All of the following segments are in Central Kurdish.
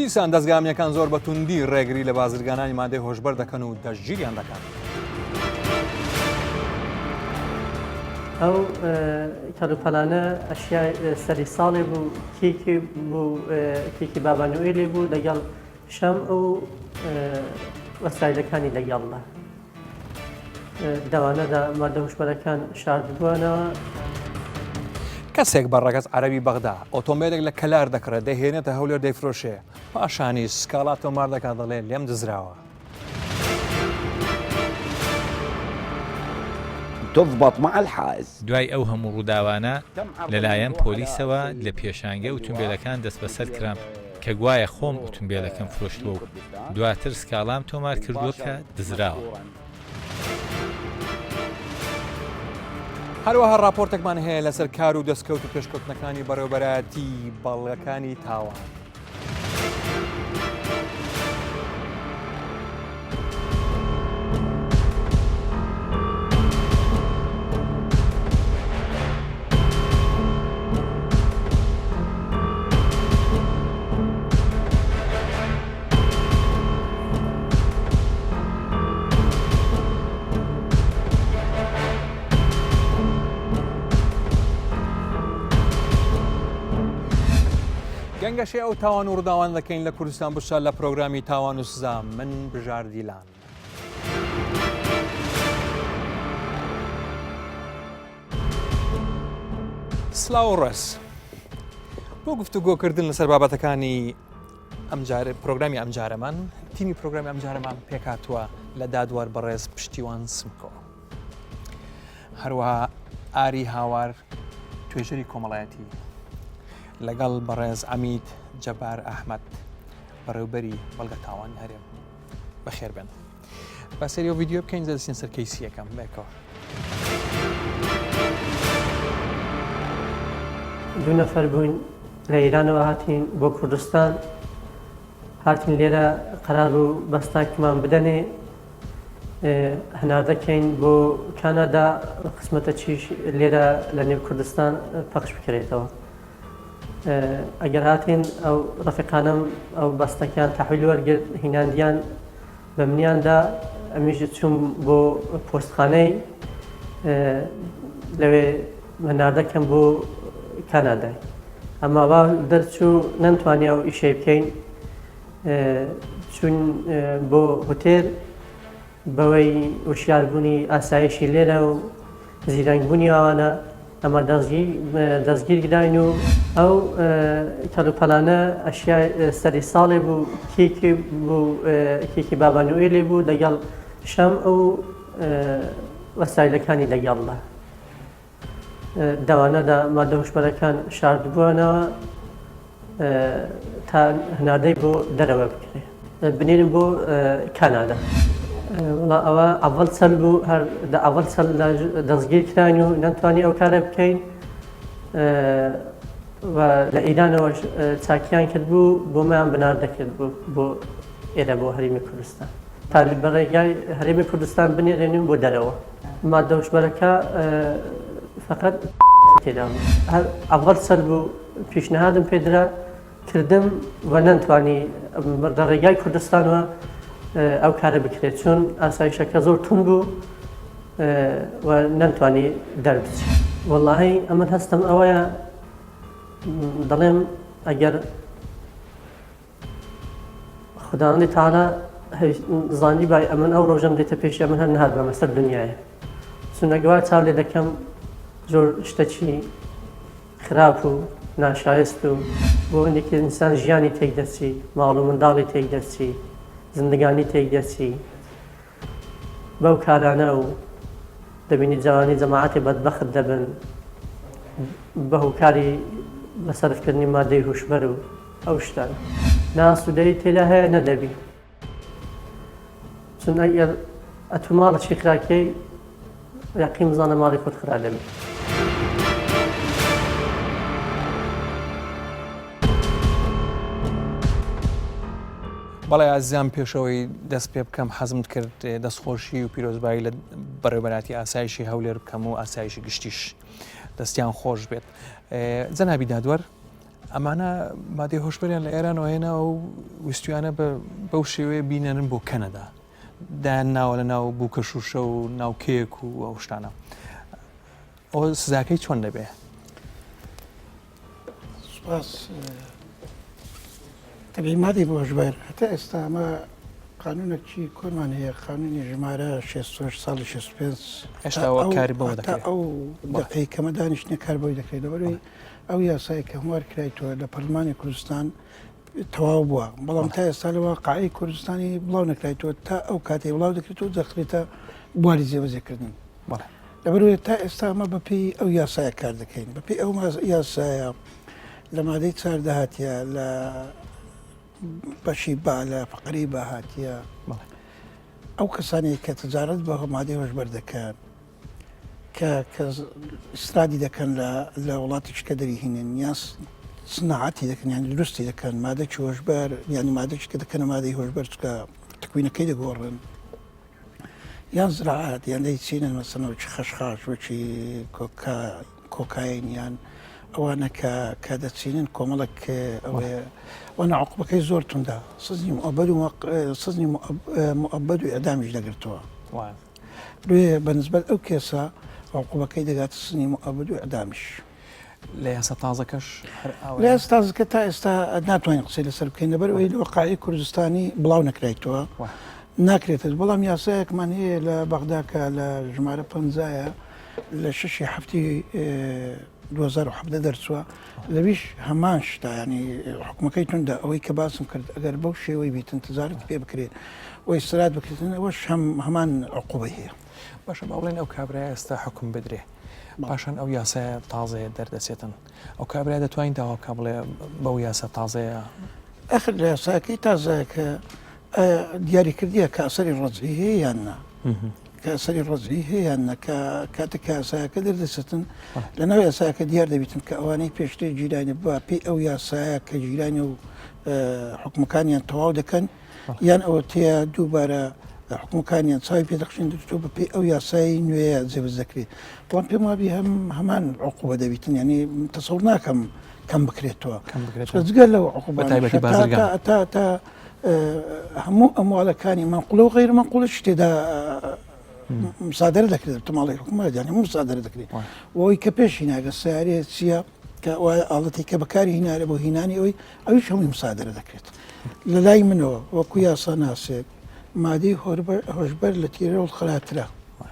دیسان دەزگا ئەمنیەکان زۆر بە توندی ڕێگری لە بازرگانانی مادەی هۆشبەر دەکەن و دەستگیریان دەکەن. ئەو کەلوپەلانە ئەشیای سەری ساڵێ بوو، کێکی بوو، کێکی بابا نوئێلێ بوو لەگەڵ شەمع و وەسایلەکانی لەگەڵدا. دەوانەدا مادە هۆشبەرەکان شاردبووانەوە. کەسێک بە ڕەگەز عەرەبی بەغدا ئۆتۆمبێلێک لە کەلار دەکڕێت دەیهێنێتە هەولێر دەیفرۆشێ پاشانیش سکاڵا تۆمار دەکات دەڵێ لێم دزراوە. تضبط مع الحائز. دوای ئەو هەموو ڕووداوانە لەلایەن پۆلیسەوە لە پێشانگەی ئوتومبێلەکان دەستبەسەر کرام کە گوایە خۆم ئوتومبێلەکەم فرۆشتووە و دواتر سکاڵام تۆمار کردووە کە دزراوە. هەروەها ڕاپۆرتێکمان هەیە لەسەر کار و دەستکەوت و پێشکەوتنەکانی بەڕێوەبەرایەتی بەڵگەکانی تاوان. گەنگەشەی ئەو تاوان و ڕووداوان دەکەین لە کوردستان بچە لە پرۆگرامی تاوان و سزا من بژار دیلان. سلااو و ڕێز بۆ گفتوگۆکردن لەسەر بابەتەکانی ئەمجارە پرۆگرامی ئەمجارەمان تیمی پرۆگرامی ئەمجارەمان پێکهاتووە لە دادوار بەڕێز پشتیوان سمکۆ هەروەها ئاری هاوار توێژەری کۆمەڵایەتی لەگەڵ بەڕێز عەمید جەبار ئەحمەد بەڕێوبەری بەڵگە تاوانی هەرێم بەخێر بێن با سەری ئەو ڤیدیۆ بکەین دەستین سەر کەیسی یەکەم بێکەوە. دوو نەفەر بووین لە ئێرانەوە هاتین بۆ کوردستان هاتین لێرە قەرار بوو بەستاکمان بدەنێ هەناردەکەین بۆ کانادا قسمەتە چیش لێرە لە نێو کوردستان پەخش بکرێتەوە ئەگەر هاتین ئەو ڕەفیقانەم ئەو بەستەکیان تەحویل وەرگرت هیناندیان بە منیان دا ئەمیش چووم بۆ پۆستخانەی لەوێ هەناردەکەم بۆ کانادای ئەما وا دەرچوو نەمتوانی ئەو ئیشەی بکەین چوون بۆ هوتێل بەوەی وشیاربوونی ئاسایشی لێرە و زیرەنگبوونی ئەوانە ئەمە دەستگیر کراین و ئەو کەلوپەلانە ئەشیای سەری ساڵێ بوو کێکی بوو کێکی بابا نوئێلێ بوو لەگەڵ شەمع و وەسایلەکانی لەگەڵدا دەوانەدا مادە هۆشبەرەکان شاردبووانەوە تا هەناردەی بۆ دەرەوە بکرێ بنێرن بۆ کانادا. وەڵا ئەوە ئەڤەل چەل بوو هەر دە ئەڤەل چەل دەستگیر کراین و نەمتوانی ئەو کارە بکەین و لە ئیرانەوەش چاکیان کرد بوو بۆمان بنار دەکرد بوو بۆ ئێرە بۆ هەرێمی کوردستان تا بە ڕێگای هەرێمی کوردستان بنێرێنین بۆ دەرەوە مادە هۆشبەرەکە فقط تێدا بوو هەر ئەڤەل چەل بوو پیشنهادم پێدرا کردم و نەمتوانی لە ڕێگای کوردستانەوە ئەو کارە بکرێت چون ئاسایشەکە زۆر تون بوو و نەمتوانی دەربچی وەڵی ئەمن هەستم ئەوەیە دەڵێم ئەگەر خداوەندی تەعالا زانی بای ئەمن ئەو ڕۆژەم دێتە پێشی ئەمن هەر نەهات بەمە سەر دنیایە چونە گوا چاو لێ دەکەم زۆر شتەکی خراپ و ناشایست و بۆ هەندێکی ئینسان ژیانی تێک دەچی ماڵ و منداڵی تێک دەچی زندگانی تێک دەچی بەو کارانە و دەبینی جوانی جەماعەتی بەدبەخت دەبن بە هۆکاری بەسەرفکردنی مادەی هوشبەر و ئەو شتانە نە ئاسوودەیی تێدا هەیە نە دەبی چون ئەگەر ئەتوو ماڵەکی خراکەی یەقین بزانە ماڵی خۆت خرا دەبی. بەڵێ ئازیزان پێشەوەی دەست پێ بکەم حەزم کرد دەستخۆشی و پیرۆزبایی لە بەڕێوبەراتی ئاسایشی هەولێر بکەم و ئاسایشی گشتیش دەستیان خۆش بێت جەنابی دادوەر. ئەمانە مادەی هۆشبەریان لە ئێرانەوە هێناوە و ویستویانە بەو شێوەیە بینێنن بۆ کەنەدا دایان ناوە لە ناو بووکە شوشە و ناو کێک و ئەو شتانە ئەوە سزاکەی چۆن دەبێ؟ سپاس تەبیعی مادەی هۆشبەر هەتا ئێستا ئەمە قانونێکی کۆنمان هەیە قانونی ژمارە 68 ساڵی 65 هێشتا کاری بەوە دەکرێت ئەو دقەی کەمە دانیشتنە کار بۆی دەکرێت لەبەرەوەی ئەو یاسای کە هەموار کرایتەوە لە پەرلمانی کوردستان تەواو بووە بەڵام تا ئێستا لە واقعی کوردستانی بڵاو نەکرایتەوە تا ئەو کاتێک بڵاو دەکرێتەوە دەخرێتە بواری جێبەجێکردن لەبەرئەوەی تا ئێستا ئەمە بەپێی ئەو یاسایە کار دەکەین بەپێی ئەو یاسایە لە مادەی چاردا هاتیە لە بەشی با لە فقرەی با هاتیە ئەو کەسانی کە تجارەت بە مادەی هۆشبەر دەکەن کە کە ئیسترادی دەکەن لە لە وڵاتێکی کە دەریهینن یان سناعەتی دەکەن یان دروستی دەکەن مادەکی هۆشبەر یانی مادەکی کە دەکەنە مادەی هۆشبەر چکە تکوینەکەی دەگۆڕن یان زراعات یان دەیچینن مەسەن وەکی خەشخاش وەکی کۆکا کۆکاین یان ئەوانە کە کە دەچینن کۆمەڵک ئەوەیە وانە عقوبەکەی زۆر توندە سزنی مؤبد و سزنی مؤبد و ئیعدامیش دەگرتەوە لێ بە نسبەت ئەو کێسە عقوبەکەی دەگاتە سزنی مؤبد و ئیعدامیش. لە یاسا تازەکەش هەر ئاوایە؟ لە یاسا تازەکە تا ئێستا ناتوانین قسەی لەسەر بکەین لەبەر ئەوەی لە وەقاعی کوردستانی بڵاو نەکرایتەوە ناکرێتە بەڵام یاسایەکمان هەیە لە بەغدا کە لە ژمارە پەنجایە لە شەشی هەفتی 2017 دەرچووە لەویش هەمان شتا ینی حکومەکەی توندە ئەوەی کە باسم کرد ئەگەر بەو شێوەی بیتن تجارت پێ بکرێت و ئیستراد بکرێتن ئەوەش هەم هەمان عقوبەی هەیە. باشە با بڵێن ئەو کابرایە ئێستا حکم بدرێ پاشان ئەو یاسایە تازەیە دەردەچێتن ئەو کابرا دەتوانین داوا بکە بڵێ بەو یاسا تازەیە ئەخر لە یاساکەی تازە کە دیاری کردیە کە ئەسەری ڕەجعی هەیە یان نا کە ئەسەری ڕەجعی هەیە یان نا کە کاتێک کە یاساکە دەردەچێتن لە ناو یاساکە دیار دەبیتن کە ئەوانەی پێشتر گیرانە بە پێی ئەو یاسایە کە گیرانە و حکومەکانیان تەواو دەکەن یان ئەوەتەیە دووبارە حکومەکانیان چاوی پێ دەخشێندرێتەوە بە پێی ئەو یاسای نوێیە جێبەجێ دەکرێت بەڵام پێم وابی هەم هەمان عقوبە دەبیتن یعنی تەسەور ناکەم کەم بکرێتەوە جگە لەو عقوبە تایبەتی بازرگان تا تا هەموو ئەمواڵەکانی منقولە و غیر منقولە تێدا مسادرە دەکرێت تماڵی حکوومەت یعنی مسادرە دەکرێت ئەوەی کە پێشی ناگە سیارەیە چییە کە ئاڵەتی کە بەکاری هینارە بۆ هینانی ئەوی ئەویش هەمووی مسادرە دەکرێت. لە لای منەوە وەکو یاساناسێک مادەی هۆشبەر لە تیرۆر خراپترە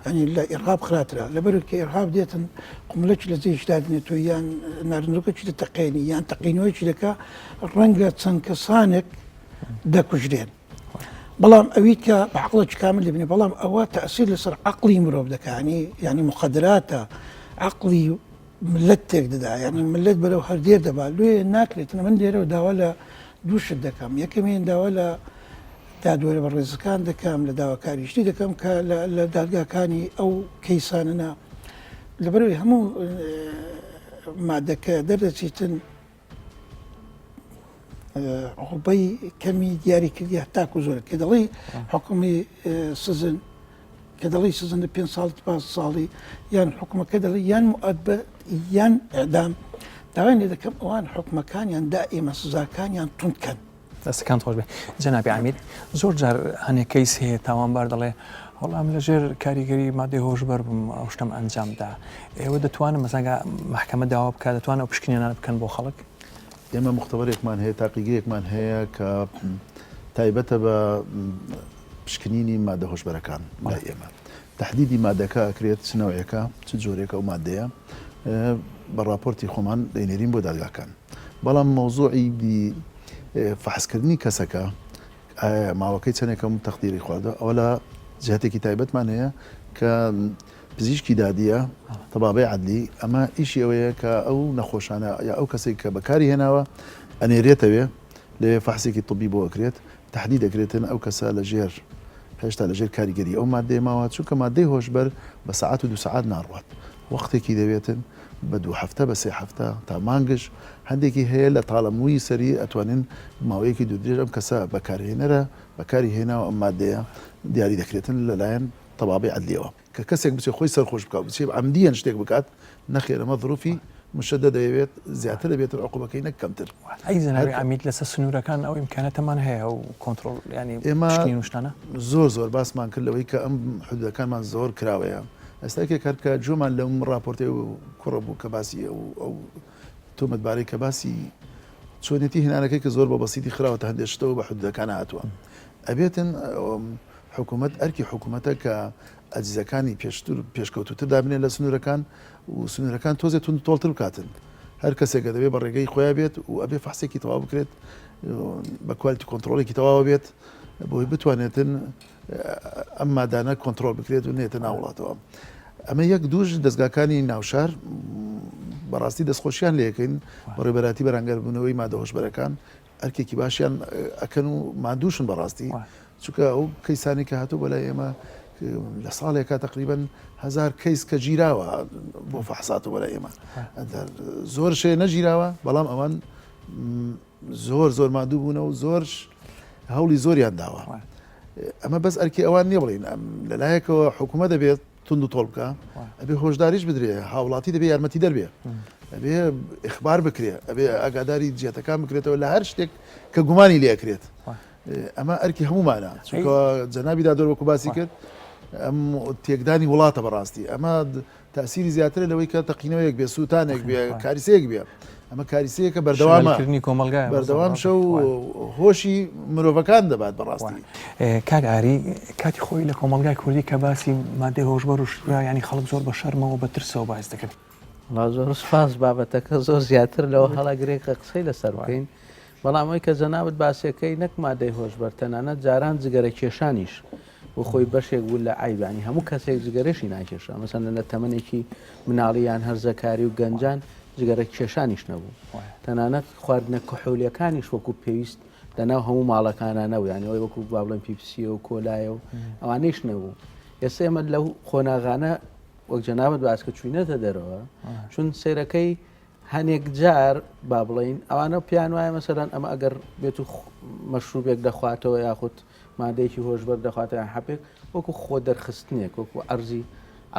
یانی لە ئیرهاب خراپترە لەبەر کە ئیرهاب دێتن قوملەکی لە جێیش دادنێتەوە یان نارنجۆکەکی دەتەقێنی یان تەقینەوەیەکی دەکا ڕەنگە چەند کەسانێک دەکوژرێن بەڵام ئەوی کە بە عقڵێکی کامل دەبینێ بەڵام ئەوە تەسیر لەسەر عقلی مرۆڤ دەکانی یعنی مخدراتە عقلی ملت تێک دەدا یانی ملت بەرەو هەردێر دەبا لێ ناکرێت من لێرەوە داوا لە دوو شت دەکەم یەکەمیان داوا لە دادوەرە بەڕێزەکان دەکەم لە داواکاریشتی دەکەم کە لە دادگاکانی ئەو کەیسانەنا لەبەرەوەی هەموو مادەکە دەردەچیتن عقوبەی کەمی دیاری کردی هەتاکو زۆر کە دەڵی حکومی سزن کە دەڵی سزن لە پێ ساڵ پاس ساڵی یان حکومەکە دەڵی یان مؤبد یان ئەدام داوای لێ دەکەم ئەوان حکومەکانیان دائیمە سزاکانیان توند کەن. دەستەکانت خۆش بێ جەنابی عەمید زۆر جار هەنێک کەیس هەیە تاوانبار دەڵێ وەڵام لەژێر کاریگەری مادەی هۆشبەر بووم ئەو شتەم ئەنجام دا ئێوە دەتوانن مەسەنگا مەحکەمە داوا بکات دەتوانن ئەو پشکنینانە بکەن بۆ خەڵک؟ ئێمە موختەبەرێکمان هەیە تاقیگەیەکمان هەیە کە تایبەتە بە پشکنینی مادە هۆشبەرەکان لای ئێمە تەحدیدی مادەکە ئەکرێت چ نەوعێکە چ جۆرێکە ئەو مادەیە بە ڕاپۆرتی خۆمان دەینێرین بۆ دادگاکان بەڵام مەوزوعی فەحسکردنی کەسەکە ئایا ماوەکەی چەندێکە و تەخدیری خواردووە ئەوە لە جهتێکی تایبەتمان هەیە کە پزیشکی دادیە تەبابەی عەدلی ئەمە ئیشی ئەوەیە کە ئەو نەخۆشانە یا ئەو کەسێک کە بەکاری هێناوە ئەنێرێتەوێ لەوێ فەحسێکی طبی بۆ ئەکرێت تەحدید ئەکرێتن ئەو کەسە لە ژێر هێشتا لە ژێر کاریگەری ئەو مادەیە ماوە چونکە مادەی هۆشبەر بە سەعات و دوو سەعات ناڕوات وەختێکی دەوێتن بە دوو هەفتە بە سێ هەفتە تا مانگش هەندێکی هەیە لە تاڵە مووی سەری ئەتوانن ماوەیەکی دوور درێژ ئەم کەسە بەکارهێنەرە بەکاری هێناوە ئەم مادەیە دیاری دەکرێتن لەلایەن تەبابەی عەدلیەوە. کە کەسێک بچێت خۆی سەرخۆش بکات و بچێت عەمدیەن شتێک بکات نەخێر ئەمە ظروفی. مشەدەد دەیەوێت زیاتر دەبێتن عقوبەکەی نەک کەمتر. ئەی جەنابی عەمید لەسەر سنوورەکان ئەو ئیمکانەتەمان هەیە ئەو کۆنترۆڵ یانی ئێمە پشکنین و شتانە؟ زۆر زۆر باسمان کرد لەوەی کە ئەم حدودەکانمان زۆر کراوەیە ئێستا یەکێک هەر کە گوێمان لەم ڕاپۆرتەی ئەو کوڕە بوو کە باسی ئەو ئەو تۆمەتبارەی کە باسی چۆنێتی هێنانەکەی کە زۆر بە بەسیتی خراوەتە هەندێک شتەوە بە حدودەکان هاتووە ئەبێتن حکوومەت ئەرکی حکوومەتە کە ئەجزەکانی پێشتر پێشکەوتوتر دابنێ لە سنوورەکان و سنوورەکان تۆزێ توند و تۆڵتر بکاتن. هەر کەسێک دەبێ بە ڕێگەی خۆیا بێت و ئەبێ فەحسێکی تەواو بکرێت بە quality control ێکی تەواوە بێت بۆی بتوانێتن ئەم مادانە کۆنترۆل بکرێت و نێتە ناو وڵاتەوە. ئەمە یەک دووش دەزگاکانی ناوشار بەڕاستی دەستخۆشیان لێکەین بەڕێبەراتی بەرانگەربوونەوەی مادە هۆشبەرەکان ئەرکێکی باشیان ئەکەن و ماندووشن بەڕاستی چونکە ئەو کەیسانی کە هاتوو بەلای ئێمە لە ساڵێکا تقریبن هزار کەیس کە گیراوە بۆ فەحسات و بەلای ئێمە زۆر شێ نەگیراوە بەڵام ئەوان زۆر زۆر ماندوو بوونە و زۆر هەوڵی زۆریان داوە ئەمە بەس ئەرکی ئەوان نییە بڵین ئەم لەلایەکەوە حکوومەت دەبێت توند و تۆڵ بکا ئەبێ هۆشداریش بدرێ هاوڵاتی دەبێ یارمەتی دەربێ ئەبێ ئیخبار بکرێ ئەبێ ئاگاداری جیەتەکان بکرێتەوە لە هەر شتێک کە گومانی لێ ئەکرێت ئەمە ئەرکی هەمومانە چونکە جەنابی دادوەر وەکو باسی کرد ئەم تێکدانی وڵاتە بەڕاستی ئەمە تاسیری زیاترە لەوەی کە تەقینەوەیەک بێ سووتانێک بێ کاریسەیەک بێ ئەمە کاریسەیەکە بەردەوامە کردنی کۆمەڵگایە بەردەوام شەو هۆشی مرۆڤەکان دەبات بەڕاستی. کاک ئاری کاتی خۆی لە کۆمەڵگای کوردی کە باسی مادەی هۆشبەر و شترا یانی خەڵک زۆر بە شەرمەوە بە ترسەوە باس دەکرد. وەڵا زۆر سوپاس بابەتەکە زۆر زیاتر لەوە هەڵەگرێ کە قسەی لەسەر بکەین بەڵام ئەوەی کە جەنابت باسیەکەی نەک مادەی هۆشبەر تەنانەت جاران جگەرە کێشانیش بۆ خۆی بەشێک بوو لە عەیب یانی هەموو کەسێک جگەرەشی ناکێشا مەسەلەن لە تەمەنێکی مناڵی یان هەرزەکاری و گەنجان جگەرە کێشانیش نەبوو تەنانەت خواردنە کحولیەکانیش وەکو پێویست لەناو هەموو ماڵەکانە نەبوو یانی ئەوەی وەکو با بڵێن پیپسیە و کۆلایە و ئەوانەیش نەبوو ئێستا ئێمە لەو قۆناغانە وەک جەنابت باس کە چوینەتە دەرەوە چون سەیرەکەی هەنێک جار با بڵێین ئەوانە پێیان وایە مەسەلەن ئەمە ئەگەر بێت و مەشروبێک دەخواتەوە یاخود مادەیەکی هۆشبەر دەخواتەوە یان حەپێک وەکو خۆ دەرخستنێک وەکو عەرزی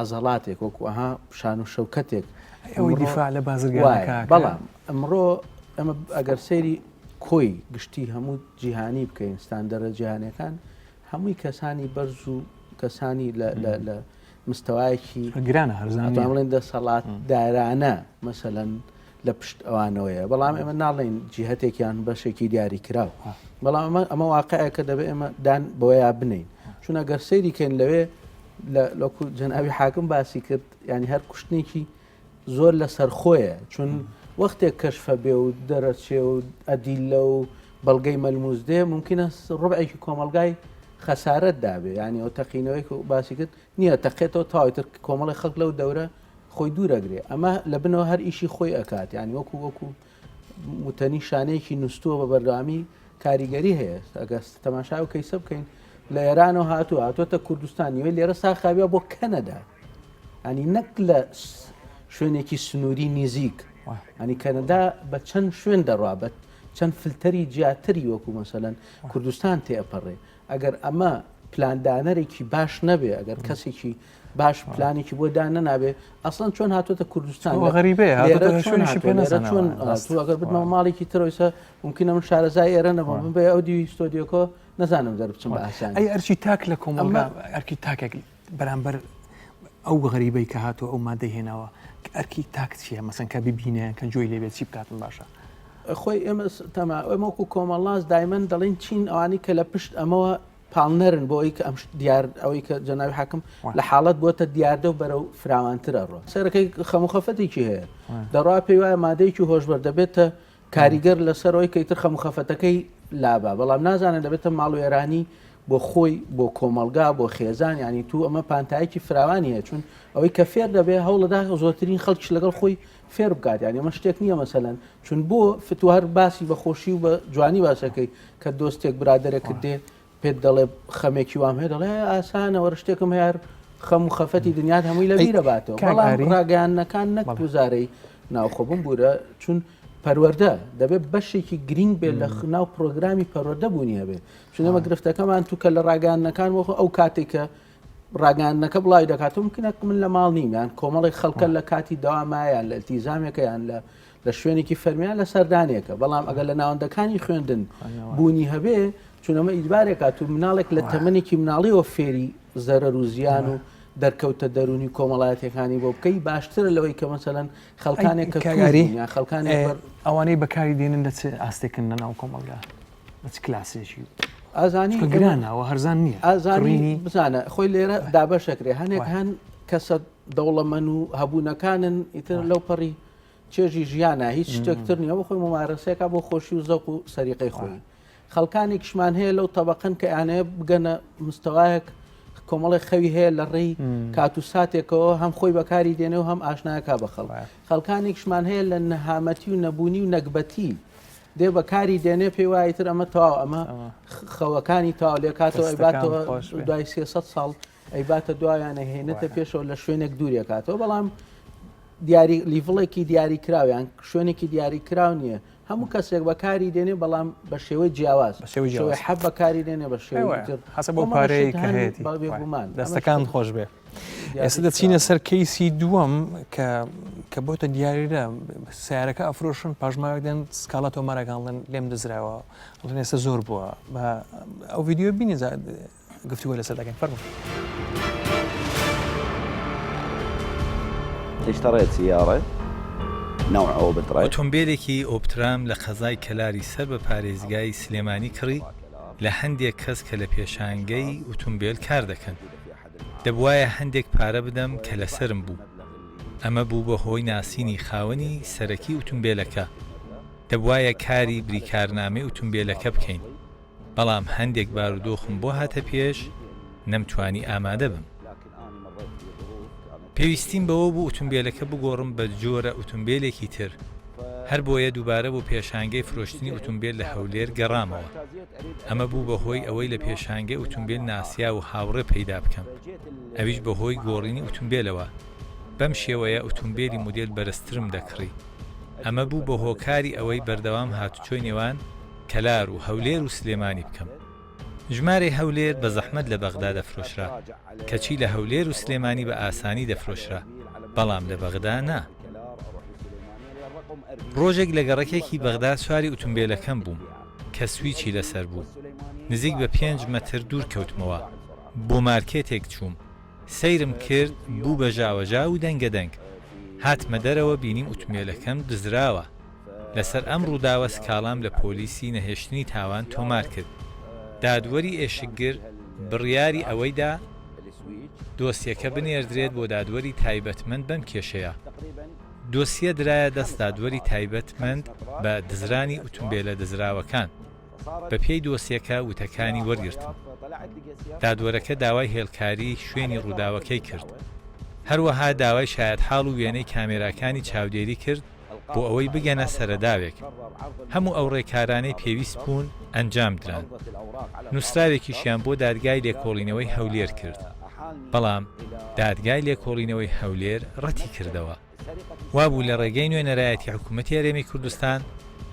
عەزەڵاتێک وەکو ئەها شان و شەوکەتێک ئەوەی دیفاع لە بازرگانەکە بەڵام ئەمڕۆ ئەمە ئەگەر سەیری کۆی گشتی هەموو جیهانی بکەین ستاندەرە جیهانەکان هەمووی کەسانی بەرز و کەسانی لە لە مستەوایەکی گرانە هەرزان ئەتوانم بڵێن دەسەڵاتدارانە مەسەلەن لە پشت ئەوانەوەیە بەڵام ئێمە ناڵێین جیهتێکیان بەشێکی دیاری کراو بەڵام ئەمە ئەمە واقعێکە دەبێ ئێمە دان بەوەیا بنین چون ئەگەر سەیری کەین لەوێ لە لەکو جەنابی حاکم باسی کرد ینی هەر کوشتنێکی زۆر لەسەر خۆیە چون وەختێک کەشفە بێ و دەرەچێ و ئەدیلە و بەڵگەی مەلموس دێ ممکنە ڕبعێکی کۆمەڵگای خەسارەت دابێ یانی ئەو تەقینەوەی کە باسی کرد نییە تەقێتەوە تەواوی تر کۆمەڵی خەڵک لەو دەورە خۆی دوورەگرێ ئەمە لە بنەوە هەر ئیشی خۆی ئەکات یانی وەکو وەکو متەنی شانەیەکی نووسووە بە بەردەوامی کاریگەری هەیە ئەگەر تەماشا و کەیسە بکەین لە ئێرانەوە هاتووە هاتووەتە کوردستان نیوەی لێرە ساخاویە بۆ کەنەدا ئەنی نەک لە شوێنێکی سنووری نزیک ئەنی کەنەدا بە چەند شوێن دەڕوا بە چەند فلتەری جیاتری وەکو مەسەلەن کوردستان تێئەپەڕێ ئەگەر ئەمە پلاندانەرێکی باش نەبێ ئەگەر کەسێکی باش پلانێکی بۆ دان نەنابێ ئەسڵەن چۆن هاتوۆتە کوردستان غەریبەیە چۆن ئەگەر بتمەوە ماڵێکی ترۆیسە ممکنە من شارەزای ئێرە نەبم بم بێ ئەو دیوی ستۆدیۆکۆ نەزانم دەربچم بە ئاسان ئەی ئەرچی تاک لە کۆمەڵگا ئەرکی تاکێک بەرامبەر ئەو غەریبەی کە هاتووە ئەو مادەی هێناوە ئەرکی تاک چییە مەسەن کە ببینێ کە گوێی لێبێت چی بکاتن باشە؟ خۆی ئێمە تەما ئێمە وەکو کۆمەڵناس دایمەن دەڵێین چین ئەوانەی کە لە پشت ئەمەوە پاڵنەرن بۆ ئەوی کە ئەم دیار ئەوەی کە جەنابی حاکم لە حاڵەت بۆتە دیاردە و بەرەو فراوانتر ئەڕۆ سەرەکەی خەم و خەفەتێکی هەیە دەڕوا پێی وایە مادەیەکی هۆشبەر دەبێتە کاریگەر لەسەر ئەوەی کە ئیتر خەم و خەفەتەکەی لابا بەڵام نازانێت دەبێتە ماڵوێرانی بۆ خۆی بۆ کۆمەڵگا بۆ خێزان ینی تو ئەمە پانتایەکی فراوانی هەیە چون ئەوەی کە فێر دەبێ هەوڵەدا زۆرترین خەڵکیش لەگەڵ خۆی فێر بکات یعنی ئەمە شتێک نییە مەسەلەن چون بۆ فتو هەر باسی بە خۆشی و بە جوانی باسەکەی کە دۆستێک برادەرێکت دێ پێت دەڵێ خەمێکی وام هەیە دەڵێ ئاسانە وەرە شتێکم هەیە هەر خەم و خەفەتی دنیات هەمووی لە بیرە باتەوە بەڵام ڕاگەیاندنەکان نەک وزارەی ناوخۆ بمبوورە چون پەروەردە دەبێت بەشێکی گرنگ بێت لە ناو پرۆگرامی پەروەردە بوونی هەبێت چون ئەمە گرفتەکەمان تو کە لە ڕاگەیاندنەکان وەخۆ ئەو کاتێک کە. ڕاگەیاندنەکە بڵاوی دەکاتەوە ممکنە من لە ماڵ نیم یان کۆمەڵێک خەڵکە لە کاتی دەوامایان لە التیزامێکە یان لە لە شوێنێکی فەرمیان لە سەردانێکە بەڵام ئەگەر لە ناوەندەکانی خوێندن بوونی هەبێ چونەمە ئیجبارێکات و مناڵێک لە تەمەنێکی مناڵیەوە فێری زەرەر و زیان و دەرکەوتە دەروونی کۆمەڵایەتەکانی بۆ بکەی باشترە لەوەی کە مەسەلەن خەڵکانێک کە کاگاری یان خەڵکانێک ئەوانەی بەکاری دێنن لە چ ئاستێکن لە ناو کۆمەڵگا لە چ کلاسێکی ئازانی چونکە گرانە و هەرزان نییە ئازانی بزانە خۆی لێرە دابەشەکرێ هەنێک هەن کەسە دەوڵەمەن و هەبوونەکانن ئیتر لەو پەڕی چێژی ژیانە هیچ شتێکتر نییە بۆ خۆی ممارەسێکە بۆ خۆشی و زەوق و سەریقەی خۆی خەڵکانێکیشمان هەیە لەو تەبەقەن کە ئەیانەوێت بگەنە مستەوایەک کۆمەڵێک خەوی هەیە لە ڕێی کات و ساتێکەوە هەم خۆی بەکاری دێنێ و هەم ئاشنایەکە بە خەڵک خەڵکانێکیشمان هەیە لە نەهامەتی و نەبوونی و نەگبەتی دێ بەکاری دێنێ پێی وایە تر ئەمە تەواو ئەمە خەوەکانی تەواو لێکاتەوە ئەیباتەوە دوای 300 ساڵ ئەیباتە دوایانە هێنێتە پێشەوە لە شوێنێک دوورێکاتەوە بەڵام دیاری لیڤڵێکی دیاری کراویان شوێنێکی دیاری کراو نییە هەموو کەسێک بەکاری دێنێ بەڵام بە شێوەی جیاواز بە شێوەی جیاواز حەب بەکاری دێنێ بە شێوەی تر حەسە بۆ پارەیە کە هەیەتی بێگومان دەستەکان خۆش بێ ئێستا دەچینە سەر کەیسی دووەم کە کە بۆتە دیاریرە سیارەکە ئەفرۆشن پاشماوێک دێن سکاڵا تۆمارەکان ڵێن لێم دزراوە ڵێن ئێستا زۆر بووە بە ئەو ڤیدیۆ بینی گفتوگۆ لەسەر دەکەین فەرموو. اشتريت سيارة نوع اوبترا. ئۆتۆمبێلێکی ئۆپترام لە قەزای کەلاری سەر بە پارێزگای سلێمانی کڕی لە هەندێک کەس کە لە پێشانگەی ئوتومبێل کار دەکەن. دەبوایە هەندێک پارە بدەم کە لەسەرم بوو. ئەمە بوو بە هۆی ناسینی خاوەنی سەرەکی ئوتومبێلەکە. دەبوایە کاری بریکارنامەی ئوتومبێلەکە بکەین. بەڵام هەندێک بارودۆخم بۆ هاتە پێش نەمتوانی ئامادە بم. پێویستیم بەوە بوو ئوتومبێلەکە بگۆڕم بە جۆرە ئوتومبێلێکی تر، هەربۆیە دووبارە بۆ پێشانگەی فرۆشتنی ئوتومبێل لە هەولێر گەڕامەوە. ئەمە بوو بە هۆی ئەوەی لە پێشانگەی ئوتومبێل ناسیاو و هاوڕێ پەیدا بکەم، ئەویش بە هۆی گۆڕینی ئوتومبێلەوە. بەم شێوەیە ئوتومبێلی مودێل بەرزترم دەکڕی. ئەمە بوو بە هۆکاری ئەوەی بەردەوام هاتوچۆی نێوان کەلار و هەولێر و سلێمانی بکەم. ژمارەی هەولێر بە زەحمەت لە بەغدا دەفرۆشرا، کەچی لە هەولێر و سلێمانی بە ئاسانی دەفرۆشرا، بەڵام لە بەغدا نا. ڕۆژێک لە گەڕەکێکی بەغدا سواری ئوتومبێلەکەم بووم کە سویچی لەسەر بوو، نزیک بە پێنج مەتر دوور کەوتمەوە، بۆ مارکێتێک چووم، سەیرم کرد بوو بە ژاوەژاو و دەنگەدەنگ، هاتمە دەرەوە بینیم ئوتومبێلەکەم دزراوە. لەسەر ئەم ڕووداوە سکاڵام لە پۆلیسی نەهێشتنی تاوان تۆمار کرد. دادوەری ئێشکگر بڕیاری ئەوەی دا دۆسیەکە بنێردرێت بۆ دادوەری تایبەتمەند بەم کێشەیە. دۆسیە درایە دەست دادوەری تایبەتمەند بە دزرانی ئوتومبێلە دزراوەکان. بەپێی دۆسیەکە وتەکانی وەرگرتم. دادوەرەکە داوای هێڵکاریی شوێنی ڕووداوەکەی کرد. هەروەها داوای شایەتحاڵ و وێنەی کامێراکانی چاودێری کرد بۆ ئەوەی بگەنە سەرەداوێک. هەموو ئەو ڕێکارانەی پێویست بوون ئەنجام دران. نووسراوێکیشیان بۆ دادگای لێکۆڵینەوەی هەولێر کرد. بەڵام دادگای لێکۆڵینەوەی هەولێر ڕەتی کردەوە. وابوو لە ڕێگەی نوێنەرایەتی حکوومەتی هەرێمی کوردستان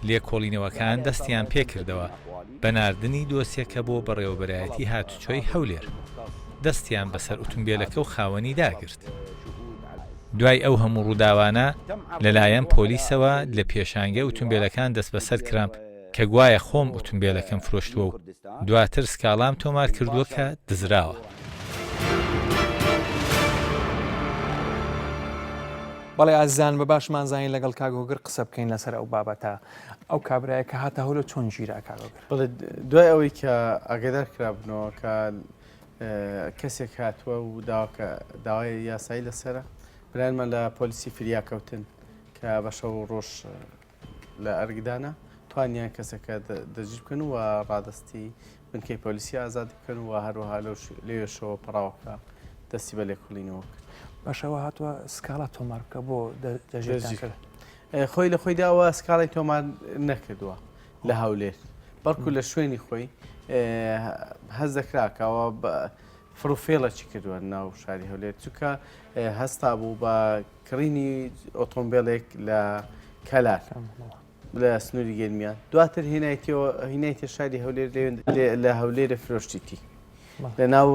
لێکۆڵینەوەکان دەستیان پێکردەوە بە ناردنی دۆسیەکە بۆ بەڕێوەبەرایەتی هاتوچۆی هەولێر. دەستیان بەسەر ئوتومبێلەکە و خاوەنی داگرت. دوای ئەو هەموو ڕووداوانە لەلایەن پۆلیسەوە لە پێشانگەی ئوتومبێلەکان دەستبەسەر کرام کە گوایە خۆم ئوتومبێلەکەم فرۆشتووە و دواتر سکاڵام تۆمار کردووە کە دزراوە. بەڵێ ئازیزان بە باشمان زانی لەگەڵ کاک هۆگر قسە بکەین لەسەر ئەو بابەتە ئەو کابرایە کە هاتە هەولێر چۆن گیرا کاک هۆگر؟ بەڵێ دوای ئەوەی کە ئاگادار کرابنەوە کە کەسێک هاتووە و داواکە داوای یاسایی لەسەرە برایانمان لە پۆلیسی فریاکەوتن کە بە شەو و ڕۆژ لە ئەرکدانە توانیان کەسەکە دەستگیر بکەن و ڕادەستی بنکەی پۆلیسی ئازادی بکەن و هەروەها لەوێشەوە پەڕاوەکە دەستی بە لێکۆڵینەوە کرد. باشەوە هاتووە سکاڵا تۆمار بکە بۆ دەستگیرتان کرد؟ خۆی لە خۆیدا ئەوە سکاڵای تۆمار نەکردووە لە هەولێر بەڵکو لە شوێنی خۆی هەست دەکرا کەەوە فڕوفێڵەکی کردووە ناو شاری هەولێر چونکە هەستا بوو بە کڕینی ئۆتۆمبیلێک لە کەلار لە سنووری گەرمیان دواتر هێنایتەوە هینایتە شاری هەولێر لە هەولێرە فرۆشتیتی لە ناو.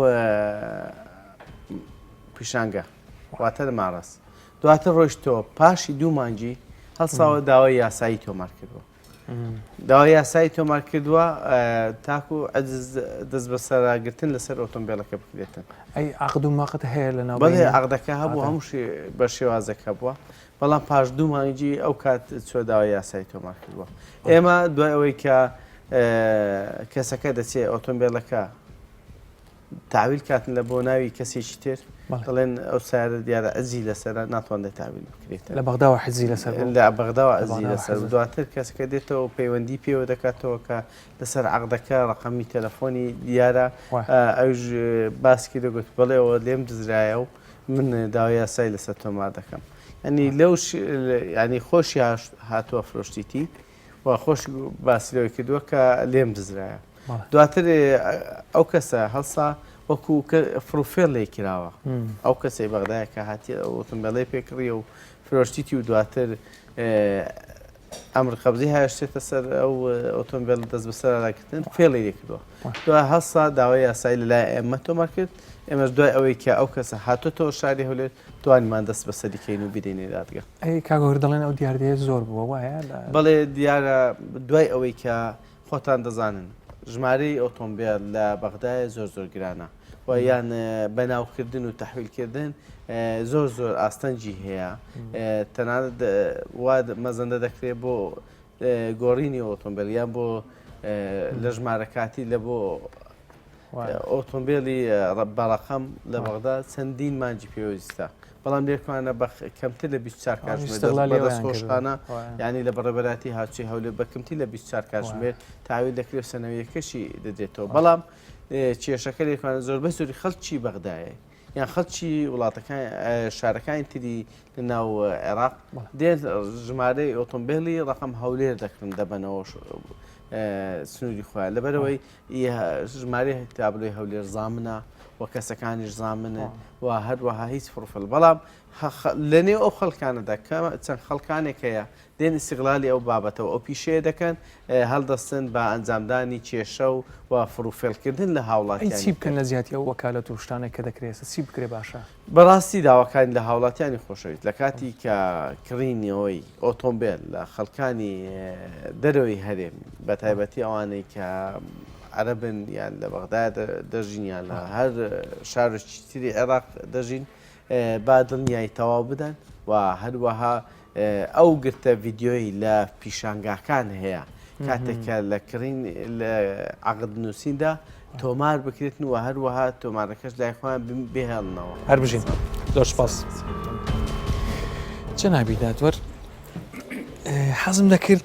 پیشانگە واتە لە ماڕەس دواتر ڕۆیشتەوە پاشی دوو مانگی هەڵساوە داوای یاسایی تۆمار کردووە داوای یاسایی تۆمار کردووە تاکو عجز دەست بەسەراگرتن لەسەر ئۆتۆمبیلەکە بکرێتن ئەی عقد و ماقت هەیە لە ناو بەڵێ عقدەکە هەبوو هەموو بە شێوازێک هەبووە بەڵام پاش دوو مانگی ئەو کات چوە داوای یاسایی تۆمار کردووە ئێمە دوای ئەوەی کە کەسەکە دەچێت ئۆتۆمبیلەکە تاویل کاتن لە بۆ ناوی کەسێکی تر دەڵێن ئەو سیارە دیارە ئەزی لەسەر ناتوانێت تاویل بکرێت لە بەغداوە حزی لەسەر لە بەغداوە ئەزی لەسەر دواتر کەسەکە دێتەوە پەیوەندی پێوە دەکاتەوە کە لەسەر عقدەکە ڕقەمی تەلەفۆنی دیارە ئەوش باسکی دەگوت بڵێەوە لێم دزرایە و من داوای یاسای لەسەر تۆمار دەکەم ینی لەو ینی خۆشی هاتووە فرۆشتیتی و خۆش باسی لەوەی کردووە کە لێم دزرایە دواتر ئەو کەسە هەڵسا وەکو فڕوفێڵ لێ کراوە ئەو کەسەی بەغدایە کە هاتی ئەو ئۆتۆمبیلەی پێکڕیە و فرۆشتیتی و دواتر ئەمر قەبزی هاشتێتە سەر ئەو ئۆتۆمبیل دەست بەسەراکردن فێڵی لێ کردووە دو هەسا داوای یاسایی لەلای ئێمە تۆمار کرد ئێمەش دوای ئەوەی کە ئەو کەسە هاتۆتەوە شاری هەولێر توانیمان دەست بەسەری کەین و بدەینە دادگا. ئەی کاک هۆگر دەڵێن ئەو دیاردەیە زۆر بووە وایە؟ بەڵێ دیارە دوای ئەوەی کە خۆتان دەزانن ژمارەی ئۆتۆمبێل لە بەغدایە زۆر زۆر گرانە و یان بەناوکردن و تەحویلکردن زۆر زۆر ئاستەنگی هەیە تەنانەت وا مەزەندە دەکرێت بۆ گۆڕینی ئۆتۆمبیل یان بۆ لە ژمارە کاتی لە بۆ ئۆتۆمبیلی بەڕقم لە بەغدا چەندین مانجی پێویستە بەڵام لێکمانە بە کەمتر لە 24 کاتژمێر خۆشخانە ینی لە بەڕێبەراتی هاچی هەولێر بە کەمتی لە 24 کاتژمێر تاوی دەکرێت سەنەویەکەشی دەدرێتەوە بەڵام کێشەکە لێکمانە زۆربەی زۆری خەڵکی بەغدایە یان خەڵکی وڵاتەکان شارەکانی تری لە ناو عێراق دێن ژمارەی ئۆتۆمبیلی ڕقم هەولێر دەکردن دەبەنەوە سنووری خۆیان لەبەرەوەی ژمارەی تابلۆی هەولێر زامنە و کەسەکانیش زامنن و هەروەها هیچ فڕفل بەڵام لەنێو ئەو خەڵکانەدا کە چەند خەڵکانێک هەیە دێن ئیستیغلالی ئەو بابەتە و ئەو پیشەیە دەکەن، هەڵدەستن بە ئەنجامدانی کێشە و و فڕوفێڵکردن لە ئەی هاوڵاتیانی چی بکەن تر. لە جیاتی ئەو وەکالەت و شتانەی کە دەکرێ ئێستا چی بکرێ باشە؟ بەڕاستی داواکارین لە هاوڵاتیانی خۆشەویست لە کاتی کە کڕینەوەی ئۆتۆمبێل لە خەڵکانی دەرەوەی هەرێم بە تایبەتی ئەوانەی کە عەرەبن یان لە بەغدا دەژین یان لە هەر شارێکی تری عێراق دەژین با دڵنیایی تەواو بدەن و هەروەها ئەو گرتە ڤیدیۆی لە پیشانگاکان هەیە کاتێک کە لە کڕین لە عەقد نووسیندا تۆمار بکرێتن و هەروەها تۆمارەکەش لای خۆیان بهێڵنەوە. هەر بژین زۆر سپاس. جەنابی دادوەر حەزم دەکرد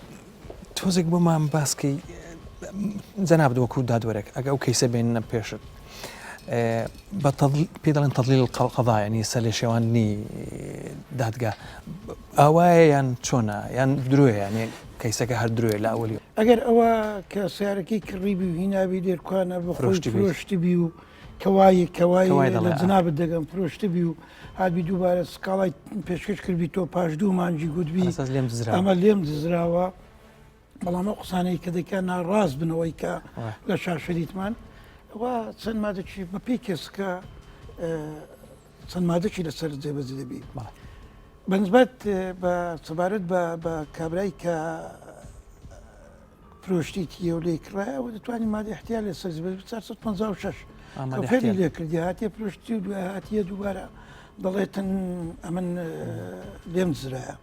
تۆزێک بۆمان باسکەی جەنابت وەکو دادوەرێک ئەگە ئەو کەیسە بێننە پێشت بە پێ دەڵێن تەضلیل قەضا ینی سەر لێ شێواندنی دادگا ئاوایە یان چۆنە یان درۆیە یانێ کەیسەکە هەر درۆیە لە ئەولی ئەگەر ئەوە کە سیارەکەی کڕیبی و هینابی دێرکانە بە خۆی فرۆشتبی و کەوای کەوای لە جنابت دەگەم فرۆشتبی و هاتبی دووبارە سکاڵای پێشکەش کردبی تۆ پاش دوو مانگی گوتبی ئەمە لێم دزراوە بەڵام ئەو قسانەی کە دەکات ناڕاست بنەوەی کە لە شاشە دیتمان ئەوە چەند مادەکی بە پێی کێسکە چەند مادەکی لەسەر جێبەجێ دەبی بەنسبەت بە سەبارەت بە بە کابرای کە فرۆشتیتیە و لێی کڕایەوە دەتوانی مادە احتیال لەسەر 456 فێری لێ کردی هاتیە فرۆشتی و دوای هاتیە دووبارە دەڵێتن ئەمن لێم دزرایە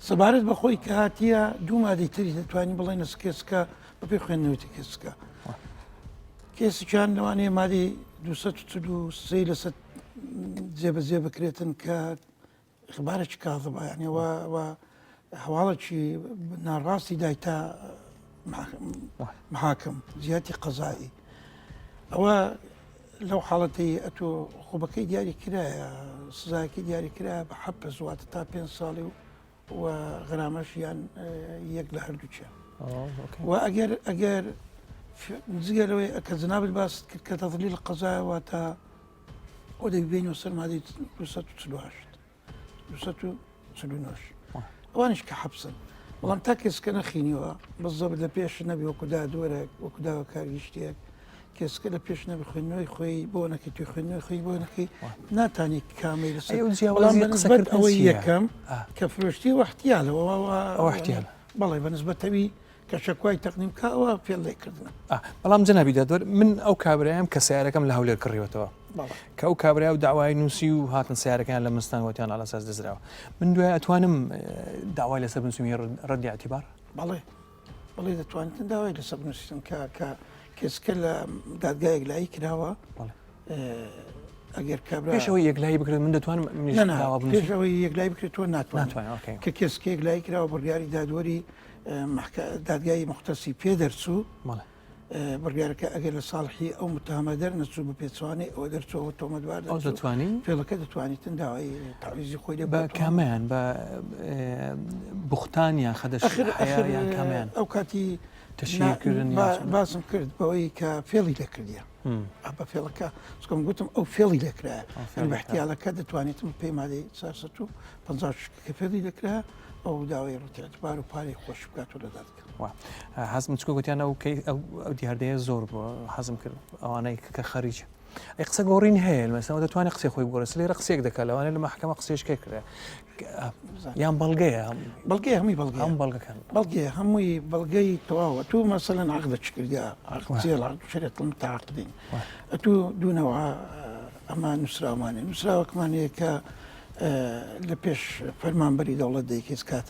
سەبارەت بە خۆی کە هاتیە دوو مادەی تری دەتوانین بڵێن سکێسکە بەپێی خوێندنەوەی کێسکە کێسکیان لەوانەیە مادەی 243 لەسەر جێبەجێ بکرێتن کە ئیخبارێکی کاذبە یعنی و و هەواڵێکی ناڕاستی دایتە محاکم جیاتی قەزایی ئەوە لەو حاڵەتی ئەتۆ خۆبەکەی دیاری کرایە سزاکی دیاری کرا بە حەپس واتە تا پێ ساڵی و و غرامەش یان یەک لە هەردووچیان و ئەگەر ئەگەر جگە لەوەی کە جنابت باست کرد کە تەضلیل قەزایە واتە ئەو دەبینەوە سەر مادەی 248 249 ئەوانیش کە حەبسن بەڵام تا کەسکە نەخینیەوە بەزەبت لە پێش نەبی وەکو دادوەرێک وەکو داواکار گشتێک. کێسکە لە پێش نەبی خوێندنەوەی خۆی بۆ نەکەی توی خوێندنەوەی خۆی بۆ نەکەی ناتانی کامەی لەسەر ئەو بەڵام جیاوازی بە نسبەت قسەکردن ئەوەی چییە؟ یەکەم ئا. کە فرۆشتی وەحتیالەوە ئەوە احتیالە. بەڵێ بە نسبەتەوی کە شەکوای تەقدیم کا ئەوە فێڵ لێکردنە. ئا، بەڵام جەنابی دادوەر من ئەو کابرایم کە سەیارەکەم لە هەولێر کڕیوەتەوە بەڵێ. کە ئەو کابرا و داوای نووسی و هاتن سەیارەکەیان لە منستان وتیان عەلە ئەساس دزراوە من دوای ئەتوانم داوای لەسەر بنووسم هی ڕەدی اعتبار؟ بەڵێ بەڵێ دەتوانیتن داوای لەسەر بنووسیتن کە کە کێسکە لە دادگای یەکلایی کراوە ئەگەر کابرا پێش ئەوەی یەکلایی بکرێت من دەتوانم منیش نا نا داوا پێش بنووسم؟ ئەوەی یەکلایی بکرێت تۆ ناتوانیت ناتوانین okay کە کێسکە یەکلایی کراوە بڕیاری دادوەری دادگای مختصی پێ دەرچوو بەڵێ بڕیارەکە ئەگەر لە ساڵحی ئەو متهمە دەرنەچوو بە پێچەوانەی ئەوە دەرچوو ئەوە تۆمەتبار ئەو دەرچوو دەتوانی فێڵەکە دەتوانیتن داوای تەعویزی خۆی لێ بە بکات کامیان بە بوختان یان خەدەش ئەخر حەیا ئەخر یان کامیان ئەو کاتی تەشهیرکردن یان با- چۆن؟ باسم کرد بەوەی کە فێڵی لێ کردیە هم. ئا، بە فێڵەکە چکم گوتم ئەو فێڵی لێ کرایە ئەو فێڵی یعنی بە لێ کرا. احتیالەکە دەتوانێتم پێی مادەی 456 کە فێڵی لێ کرا ئەو داوای ڕەت اعتبار و پارەی خۆش بکات و لە دادگا. وا حەزم چکە گوتیان ئەو کەی ئەو ئەو دیاردەیە زۆر بووە حەزم کرد ئەوانەی کە خەریک ئەی قسە گۆڕین هەیە مەسەوە دەتوانێت قسەی خۆی بگۆڕێت لێرە قسەیەک دەکات لەوانەیە لە مەحکەمە قسەیش کێ کرێ یان بەڵگەیە بەڵگەیە هەمووی بەڵگەیە هەموو بەڵگەکان بەڵگەیە هەمووی بەڵگەی تەواوە تو مەسەلەن عەقدە چ کردیا عەقد چیە عەقد شەریعەت المتعاقدین ئەتوو دوو نەوعە ئەمە نووسراومانێ نووسراوەکمان هەیە کە لە پێش فەرمانبەری دەوڵەت دەیکەیت کات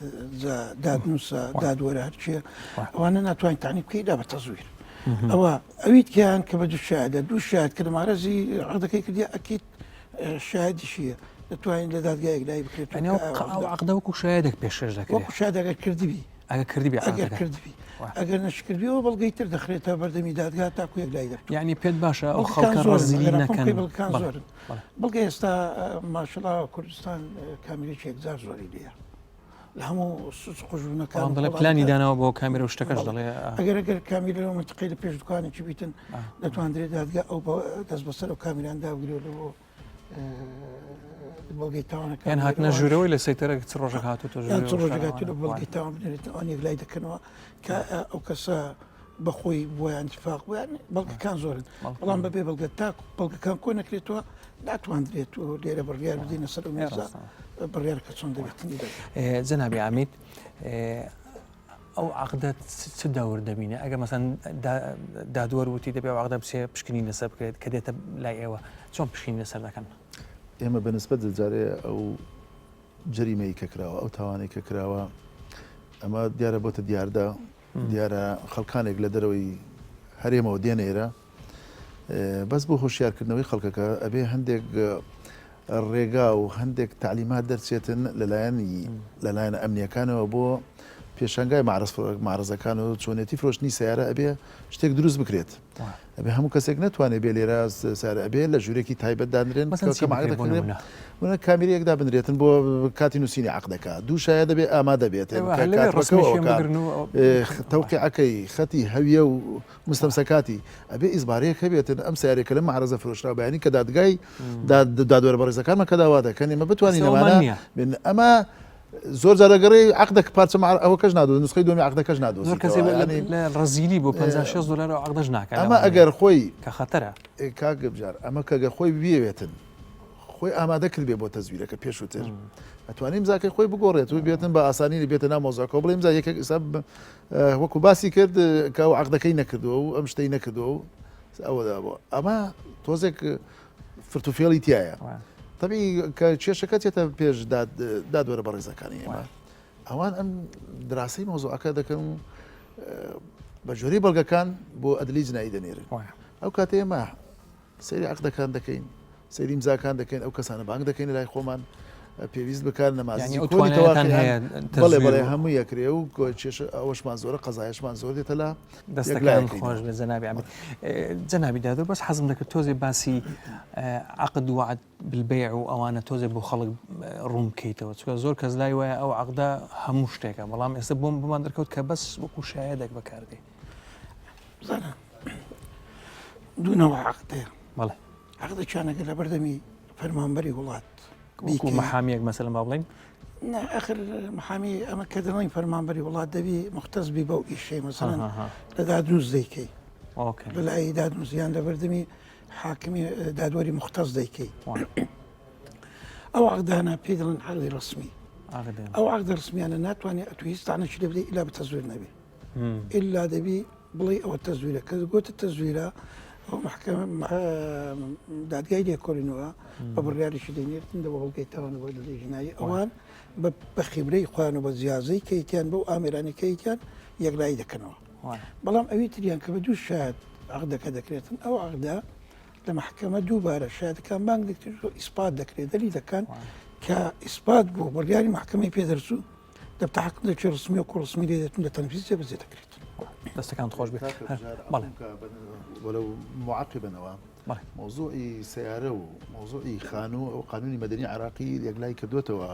دادنووسە دادوەرە هەرچیە ئەوانە ناتوانین تانی بکەیت دا بە تەزویر ئەوە ئەویت کیان کە بە دوو شاهدە دوو شاهد کە لە مارەزی عەقدەکەی کردی ئەکید شاهدیشیە دەتوانین لە دادگایەک لای بکرێت ئەو عەقدە وەکو شاهدێک پێشکەش دەکرێت وەکو شاهد ئەگەر کردبی ئەگەر کردبی ئەگەر کردبی ئەگەر نەشکردبیەوە بەڵگەی تر دەخرێتە بەردەمی دادگا تاکو یەک لای دەبێت یعنی پێت باشە ئەو خەڵکە ڕەزیلی نەکەن بەڵگەکان زۆرن بەڵگە ئێستا ماشەڵا کوردستان کامیرێکی یەکجار زۆری لێیە لە هەموو سوچ قوژبنەکان بەڵام دەڵێ پلانی داناوە بۆ کامیرە و شتەکەش دەڵێ ئەگەر ئەگەر کامیرە لەو منتیقەی لە پێش دوکانێکی بیتن دەتواندرێت دادگا ئەو دەست بەسەر ئەو کامیران دابگرێت بۆ بەڵگەی تاوانەکە یان هاتنە ژوورەوەی لە سەیتەرە چ ڕۆژێک هاتووە یان چ ڕۆژێک هاتووە بەڵگەی تاوان بنێرێت ئەوان یەکلای دەکەنەوە کە ئەو کەسە بەخۆی بۆیان اتفاق بۆیان بەڵگەکان زۆرن بەڵام بەبێ بەڵگە تاک بەڵگەکان کۆ نەکرێتەوە ناتواندرێت و لێرە بڕیار بدەینە سەر ئەو مێزە بڕیار کە چۆن دەبێت جەنابی عەمید ئەو عقدە چ دەور دەبینێ ئەگە مەسەن دادوەر وتی دەبێ ئەو عقدە بچێ پشکنین لەسەر بکرێت کە دێتە لای ئێوە چۆن پشکنین لەسەر دەکەن؟ ئێمە بەنسبەت جارێ ئەو جەریمەی کە کراوە ئەو تاوانەی کە کراوە ئەمە دیارە بۆتە دیاردە دیارە خەڵکانێک لە دەرەوەی هەرێمەوە دێنە ئێرە بەس بۆ هۆشیارکردنەوەی خەڵکەکە ئەبێ هەندێک ڕێگا و هەندێک تعلیمات دەرچێتن لەلایەنی لەلایەن ئەمنیەکانەوە بۆ پێشانگای معرزەکان و چۆنێتی فرۆشتنی سیارە ئەبێ شتێک دروست بکرێت ئەبێ هەموو کەسێک نەتوانێ بێ لێرە سارە ئەبێ لە ژوورێکی تایبەت دانرێن کە کامیرەیەک دابنرێتن بۆ کاتی نووسینی عقدەکە دوو شایە دەبێ ئامادە بێت تەوقیعەکەی خەتی هەویە و مستەمسەکاتی ئەبێ ئیزبارەیەک هەبێتن ئەم سیارێکە لە معرەزە فرۆشرا بەیانی کە دادگای دادوەرە بەڕێزەکانمان کە داوا دەکەن ئێمە بتوانین ئەمانە ئەمە زۆر جار دەگەڕێی عەقدەک پارچە مع ئەوەکەش نادۆزی نسخەی دووەمی عەقدەکەش زۆر کەسێ نادۆزیتەوە یانی لە ڕەزیلی بۆ 56 دلار ئەو عەقدەش ناکا ئەمە لەوانەیە ئەگەر خۆی کە خەتەرە. کاک بژار ئەمە کە گەر خۆی بیەوێتن خۆی ئامادە کردبێ بۆ تەزویرەکە پێشووتر ئەتوانێ ئیمزاکەی خۆی بگۆڕێت و بێتن بە ئاسانی بێتە ناو مەوزوعەکەوە بڵێ ئیمزا یەکێک ئیستا وەکو باسی کرد کە ئەو عەقدەکەی نەکردووە و ئەم شتەی نەکردووە و ئەوە ئەمە تۆزێک فرت و فێڵی تایە تەبی کە کێشەکە چێتە پێش دادوەرە بەڕێزەکانی ئێمە ئەوان ئەم دراسی مۆزوعەکە دەکەن و بە جۆری بەڵگەکان بۆ ئەدلی جنایی دەنێرن ئەو کاتێ ئێمە سەیری عقدەکان دەکەین سەیری امزاکان دەکەین ئەو کەسانە بانگ دەکەین لای خۆمان پێویست بکات نەمازی کۆنی تەواقیان بەڵێ بەڵێ هەموو یەکرێ و کێشە ئەوەشمان زۆرە قەزایشمان زۆر دێتە لا دەستەکان خۆش بێ جەنابی عەمید جەنابی دادوەر بەس حەزم دەکرد تۆزێ باسی عقد وعد بالبيع و ئەوانە تۆزێ بۆ خەڵک ڕوون بکەیتەوە چونکە زۆر کەس لای وایە ئەو عقدە هەموو شتێکە بەڵام ئێستا بۆم بۆمان دەرکەوت کە بەس وەکو شایەدێک بەکاردێ زانا دوو نەوە عقد هەیە بەڵێ عقدێکیان ئەگەر لە بەردەمی فەرمانبەری وڵات وەکو محامیەک مەسەلەن با بڵێین نا ئەخر محامی ئەمە کە دەڵێن فەرمانبەری وڵات دەبی مختەس بی بەو ئیشەی مەسەلەن لە دادنووس دەیکەی. لە لای دادنووسیان لە بەردەمی حاکمی دادوەری مختص دەیکەی. ئەو عقدانە پێی دەڵێن عقدی ڕسمی. ئەو عقدە ڕسمیانە ناتوانێت ئەتو هیچ تانەکی لێ بدەی ئیلا بە تەزویر نەبێ. ئیلا دەبی بڵێ ئەوە تەزویرە کە گوتت تەزویرە ئەو محکمە دادگای لێکۆڵینەوە بە بڕیارێکی دەینێرتن دەبۆ بەڵگەی تاوان بۆ دەدەی ژنایی ئەوان بە خیبرەی خۆیان و بە جیازەی کەیتیان بەو ئامێرانی کەیتیان یەکلایی دەکەنەوە بەڵام ئەوی تریان کە بە دوو شاهد عقدەکە دەکرێتن ئەو عقدە لە محکمە دووبارە شاهدەکان بانگ دەکرێت و ئیسپات دەکرێت دەلیلەکان کە ئیسپات بوو بڕیاری محکمەی پێدەرچوو دەبتە حەق دەچێ ڕسمی و کوڕسمی لێ دێتن لە تەنفیز جێبەجێ دەکرێت. دەستەکانت خۆش بێت. بەڵێ. وەلو معقبنەوە مەوزوعی سەیارە و مەوزوعی خانوو ئەو قانونی مەدەنی عراقی یەکلای کردوێتەوە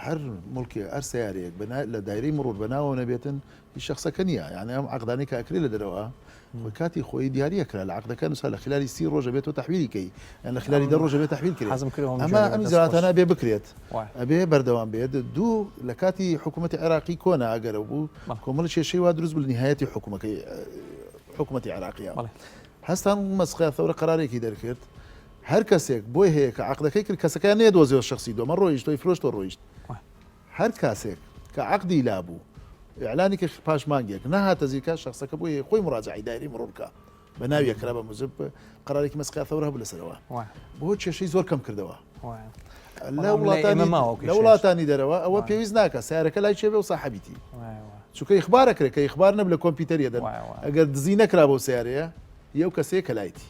هەر مڵکی هەر سیارەیەک لە دایرەی مڕور بەناوە نەبێتن هی شخصەکە نییە یعنی ئەم عقدانی کە ئەکرێ لە دەرەوە خۆی کاتی خۆی دیاریە کرا لە عقدەکە نووسا لە خلالی سی ڕۆژە بێت تۆ تەحویلی کەی یان لە خلالی دە ڕۆژە بێت تەحویل کرێت حەزم کرد ئەوەم ئەمە گوێ ئەم لێ بێت، دەست ئیجرائاتانە خۆش. ئەبێ بکرێت وایە. ئەبێ بەردەوام بێت دوو لە کاتی حکوومەتی عێراقی کۆنا ئەگەرەو بوو بەڵێ. کۆمەڵی کێشەی وا دروست بوو لە نیهایەتی حکوومەکەی حکوومەتی عێراقیە بەڵێ. هەستان مەسخە ثەورە قەرارێکی دەرکرد هەر کەسێک بۆی هەیە کە عەقدەکەی کرد کەسەکەیان نەیەدۆزیەوە شەخسی دۆمە ڕۆیشت تۆی فرۆشت و ڕۆیشت وایە. هەر کاسێک کە عەقدی لابوو ئیعلانی کرد پاش مانگێک نەهاتە زیرکە شەخسەکە بۆی هەیە خۆی مراجعەی دایرەی مڕور بکا بە ناوی ئەکرا بە موجب قەرارێکی مەسقیا ثەورە هەبوو لەسەرەوە بۆ کێشەی زۆر کەم کردەوە لە وڵاتانی لە وڵاتانی دەرەوە ئەوە پێویست ناکە سیارەکە لای چێ بێ و ساحەبیتی چونکە ئیخبارە کرێ کە ئیخبار نەب لە کۆمپیوتەریە دەن ئەگەر دزی نەکرا بۆ سیارەیە یەو کەسەیە کە لایتی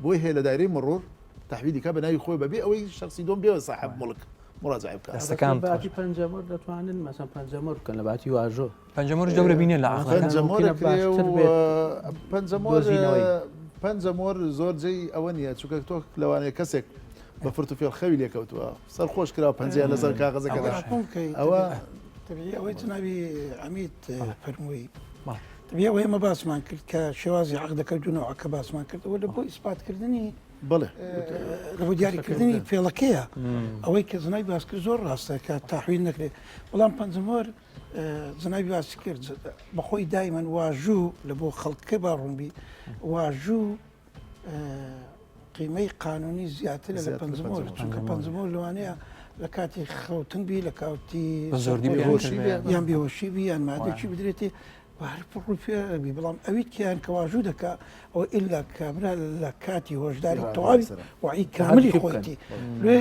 بۆی هەیە لە دایرەی مڕور تحویلی کا بە ناوی خۆی بەبێ ئەوەی شخصی دۆم بێ ساحب مڵک مراجعە بکات. دەستەکانت خۆش. باتی پەنجەمۆر دەتوانن مەسەن پەنجەمۆر بکەن لە باتی واژۆ. پەنجەمۆرش دەورە بینێ لە عەقڵەکان. پەنجەمۆر ممکنە کرێ و باشتر بێت پەنجەمۆر دۆزینەوەی. پەنجەمۆر زۆر جێی ئەوە نییە چونکە تۆ لەوانەیە کەسێک بە فرت و فێڵ خەوی لێکەوتووە سەرخۆش کرا پەنجەیان لەسەر کاغەزەکە دا. ئەوە تەبیعی ئەوەی جەنابی عەمید فەرمووی تەبیعی ئەوەی ئێمە باسمان کرد کە شێوازی عەقدەکە دوو نەوعەکە باسمان کرد ئەوە لە بۆ ئیسپاتکردنی بەڵێ لە بۆ دیاریکردنی فێڵەکەیە ئەوەی کە جنابی باس کرد زۆر ڕاستە کە تاحویل نەکرێت بەڵام پەنجەمۆر جنابی باسی کرد بەخۆی دایمەن واژوو لە بۆ خەڵکەکە با ڕوونبی واژوو قیمەی قانونی زیاترە لە پەنجەمۆر چونکە پەنجەمۆر لەوانەیە لە کاتی خەوتن بی لە کاتی یان بێهۆشی بی یان مادەکی بدرێتی هەر پڕ پێ بی بەڵام ئەوی کیان کە واژوو دەکا ئەو ئللا کابرا لە کاتی هۆشداری تەواوی وعی کاملی خۆیتی لێ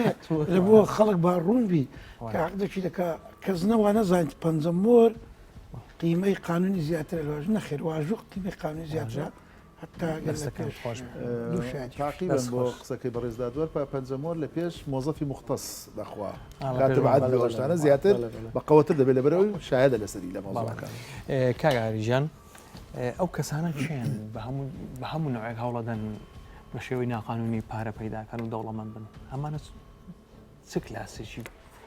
لە بۆ خەڵک با ڕوون بی کە عقدێکی دەکا کەس نەوە نەزانیت پەنجەمۆر قیمەی قانونی زیاترە لە واژوو نەخێر واژوو قیمەی قانونی زیاترە تاقیبەن بۆ قسەکەی بەڕێز دادوەر پا پەنجەمۆر لە پێش مۆزەفی مختص دەخوا کاتب عەدل و ئەو شتانە زیاتر بە قەوەتر دەبێت لەبەرئەوەی شایەدە لەسەری لە مەوزوعەکە. کاک ئاری گیان ئەو کەسانە کێن بە هەموو بە هەموو نوعێک هەوڵەدەن بە شێوەی ناقانونی پارە پەیداکەن و دەوڵەمەند بن ئەمانە چ کلاسێکی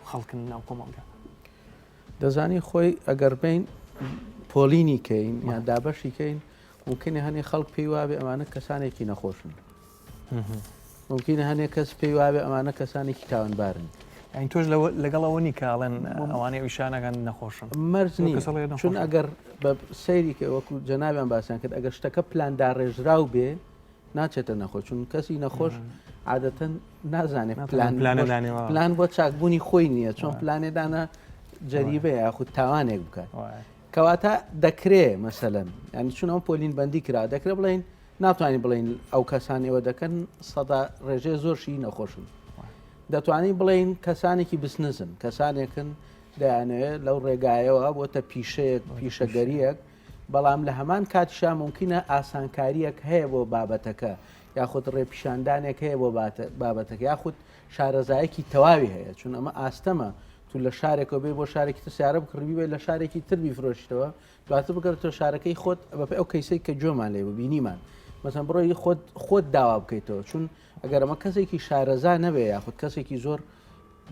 خەڵکن ناو کۆمەڵگە؟ دەزانی خۆی ئەگەر بین پۆلینی کەین یان دابەشی کەین ممکنە هەنێ خەڵک پێی وابێ ئەمانە کەسانێکی نەخۆشن ممکنە هەنێ کەس پێی وابێ ئەمانە کەسانێکی تاوانبارن یانی تۆش لەگەڵ ئەوە نی کە ئەڵێن ئەوانەی ئەو ئیشانەکەن نەخۆشن مەرج نییە چون ئەگەر بە سەیری کە وەکو جەنابیان باسیان کرد ئەگەر شتەکە پلان داڕێژراو بێ ناچێتە نەخۆش چون کەسی نەخۆش عادەتەن نازانێت پلان پلان بۆ چاکبوونی خۆی نییە چۆن پلانێدانە جەریبەیە یاخود تاوانێک بکات کەواتە دەکرێ مەسەلەن یانی چون ئەم پۆلین بەندی کرا دەکرێ بڵێین ناتوانین بڵێین ئەو کەسان ئێوە دەکەن سەدا ڕێژەی زۆرشی نەخۆشن دەتوانین بڵێین کەسانێکی بسنزن کەسانێکن دەیانەوێت لەو ڕێگایەوە بۆتە پیشەیەک پیشەگەریەک بەڵام لە هەمان کاتیشا ممکنە ئاسانکاریەک هەیە بۆ بابەتەکە یاخود ڕێپیشاندانێک هەیە بۆ بابەتەکە یاخود شارەزایەکی تەواوی هەیە چون ئەمە ئاستەمە تو لە شارێکەوە بێی بۆ شارێکی تر سیارە بکڕی بیبەی لە شارێکی تر بیفرۆشیتەوە دواتر بگەڕێتەوە شارەکەی خۆت بەپێی ئەو کەیسەی کە گوێمان لێ بوو بینیمان مەسەن بڕۆی خۆت خۆت داوا بکەیتەوە چون ئەگەر ئەمە کەسێکی شارەزا نەبێ یاخود کەسێکی زۆر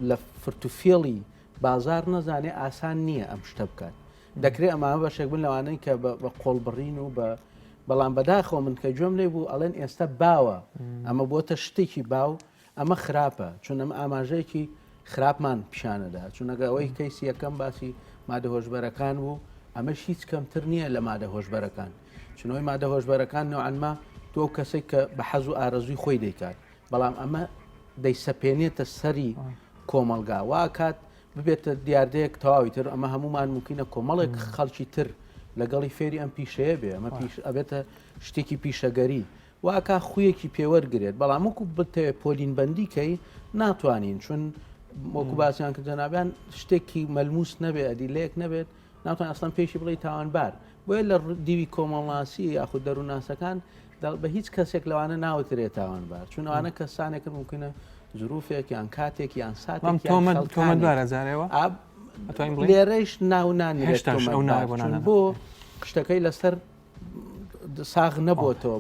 لە فرتوفێڵی بازار نەزانێ ئاسان نییە ئەم شتە بکات دەکرێت ئەمانە بەشێک بن لەوانەی کە بە قۆڵبڕین و بە بەڵام بەداخەوە من کە گوێم لێ بوو ئەڵێن ئێستا باوە ئەمە بۆتە شتێکی باو ئەمە خراپە چون ئەمە ئاماژەیەکی خراپمان پیشانەدا چون ئەگە ئەوەی کەیسی یەکەم باسی مادە هۆشبەرەکان بوو. ئەمەش هیچ کەمتر نییە لە مادە هۆشبەرەکان چونەوەی مادە هۆشبەرەکان نەوعەنما تۆ ئەو کەسێک کە بە حەز و ئارەزووی خۆی دەیکات بەڵام ئەمە دەیسەپێنێتە سەری کۆمەڵگا واکات ببێتە دیاردەیەک تەواوی تر ئەمە هەمومان ممکنە کۆمەڵێک خەڵکی تر لەگەڵی فێری ئەم پیشەیە بێ ئەمە پیش ئەبێتە شتێکی پیشەگەری واکا خویەکی پێوەرگرێت بەڵام وەکو بتەوێت پۆلین بەندی کەی ناتوانین چون وەکو باسیان کرد جەنابیان شتێکی مەلموس نەبێ ئەدیلەیەک نەبێت ناتوان ئەسڵەن پێشی بڵێ تاوانبار بۆیە لە دیوی کۆمەڵناسی یاخود دەروونناسەکان بە هیچ کەسێک لەوانە ناوترێت تاوانبار چون ئەوانە کەسانێکن ممکنە زروفێک یان کاتێک یان ساتێک تۆمەتبارە جارێەوە لێرەش ناو نانرێت بۆ شتەکەی لەسەر ساغ نەبۆتەوە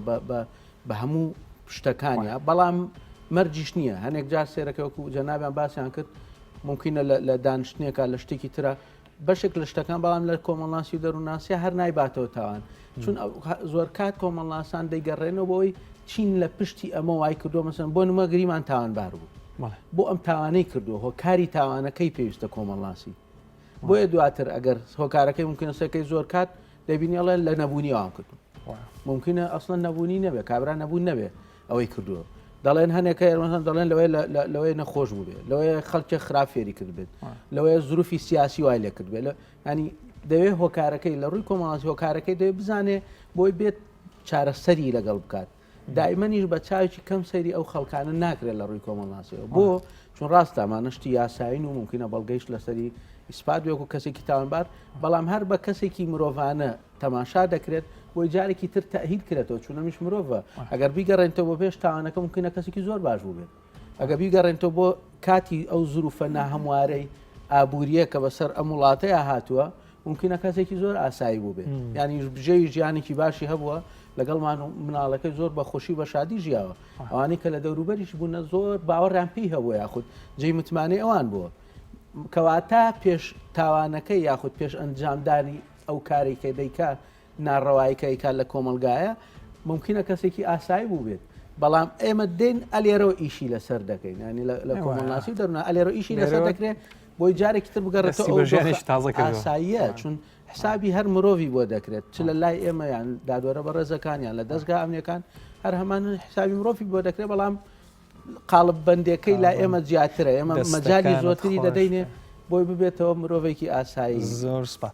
بە هەموو شتەکانیا بەڵام مەرجیش نییە هەنێک جار سێرەکە وەکو جەنابیان باسیان کرد ممکنە لە دانیشتنێکا لە شتێکی ترە بەشێک لە شتەکان بەڵام لە کۆمەڵناسی و دەروونناسی هەر نایباتەوە تاوان چون زۆر کات کۆمەڵناسان دەیگەڕێنەوە بۆی چین لە پشتی ئەمە وای کردو مەسەن بۆ نمە گریمان تاوانبار بوو بۆ ئەم تاوانەی کردووە هۆکاری تاوانەکەی پێویستە کۆمەڵناسی بۆیە دواتر ئەگەر هۆکارەکەی ممکنە سەکەی زۆر کات دەبینی ئەڵێن لە نەبوونی ئەوان کردو ممکنە ئەسڵەن نەبوونی نەبێ کابرا نەبوون نەبێ ئەوەی کردووە دەڵێن هەنێکە ئێرمەسەن دەڵێن لەوەی لەوەی نەخۆش بوو لەوەی خەڵکێ خراپ فێری کرد بێت لەوەیە زروفی سیاسی وای لێ کرد بێت ینی دەوێت هۆکارەکەی لە ڕووی کۆمەڵاسی هۆکارەکەی دەوێت بزانێ بۆی بێت چارەسەری لەگەڵ بکات دایمەنیش بە چاوێکی کەم سەیری ئەو خەڵکانە ناکرێت لە ڕووی کۆمەڵناسیەوە بۆ چون ڕاستە ئەمانە شتی یاسایین و ممکنە بەڵگەیش لەسەری ئیسپات بێت و کەسێکی تاوانبار بەڵام هەر بە کەسێکی مرۆڤانە تەماشا دەکرێت بۆی جارێکی تر تەهیل کرێتەوە چون ئەمیش مرۆڤە ئەگەر بیگەڕێنتەوە بۆ پێش تاوانەکە ممکنە کەسێکی زۆر باش بوو بێت ئەگە بیگەڕێنتەوە بۆ کاتی ئەو زروفە ناهەموارەی ئابووریە کە بەسەر ئەم وڵاتەیە هاتووە ممکنە کەسێکی زۆر ئاسایی بوو بێت ینی بژێوی ژیانێکی باشی هەبووە لەگەڵمان و مناڵەکەی زۆر بە خۆشی بە شادی ژیاوە ئەوانەی کە لە دەوروبەریش بوونە زۆر باوەڕیان پێی هەبووە یاخود جێی متمانەی ئەوان بووە کەواتە پێش تاوانەکەی یاخود پێش ئەنجامدانی ئەو کارێک کە دەیکا ناڕەوایی کە ئەیکات لە کۆمەڵگایە ممکنە کەسێکی ئاسایی بووبێت بەڵام ئێمە دێن ئەلێرەوە ئیشی لەسەر دەکەین ینی لە کۆمەڵناسی و دەرونا ئەلێرە ئیشی لەسەر دەکرێت بۆی جارێکی تر بگەڕێتەوە ئەو ژیانێکی تازە کردووە. ئاساییە چون حسابی هەر مرۆڤی بۆ دەکرێت چ لە لای ئێمە یان دادوەرە بەڕێزەکان یان لە دەستگا ئەمنیەکان هەر هەمان حسابی مرۆڤی بۆ دەکرێت بەڵام قاڵب بەندێکەی لای ئێمە زیاترە ئێمە مەجای زۆرتری دەدەینێ بۆی ببێتەوە مرۆڤێکی ئاسایی زۆر سپا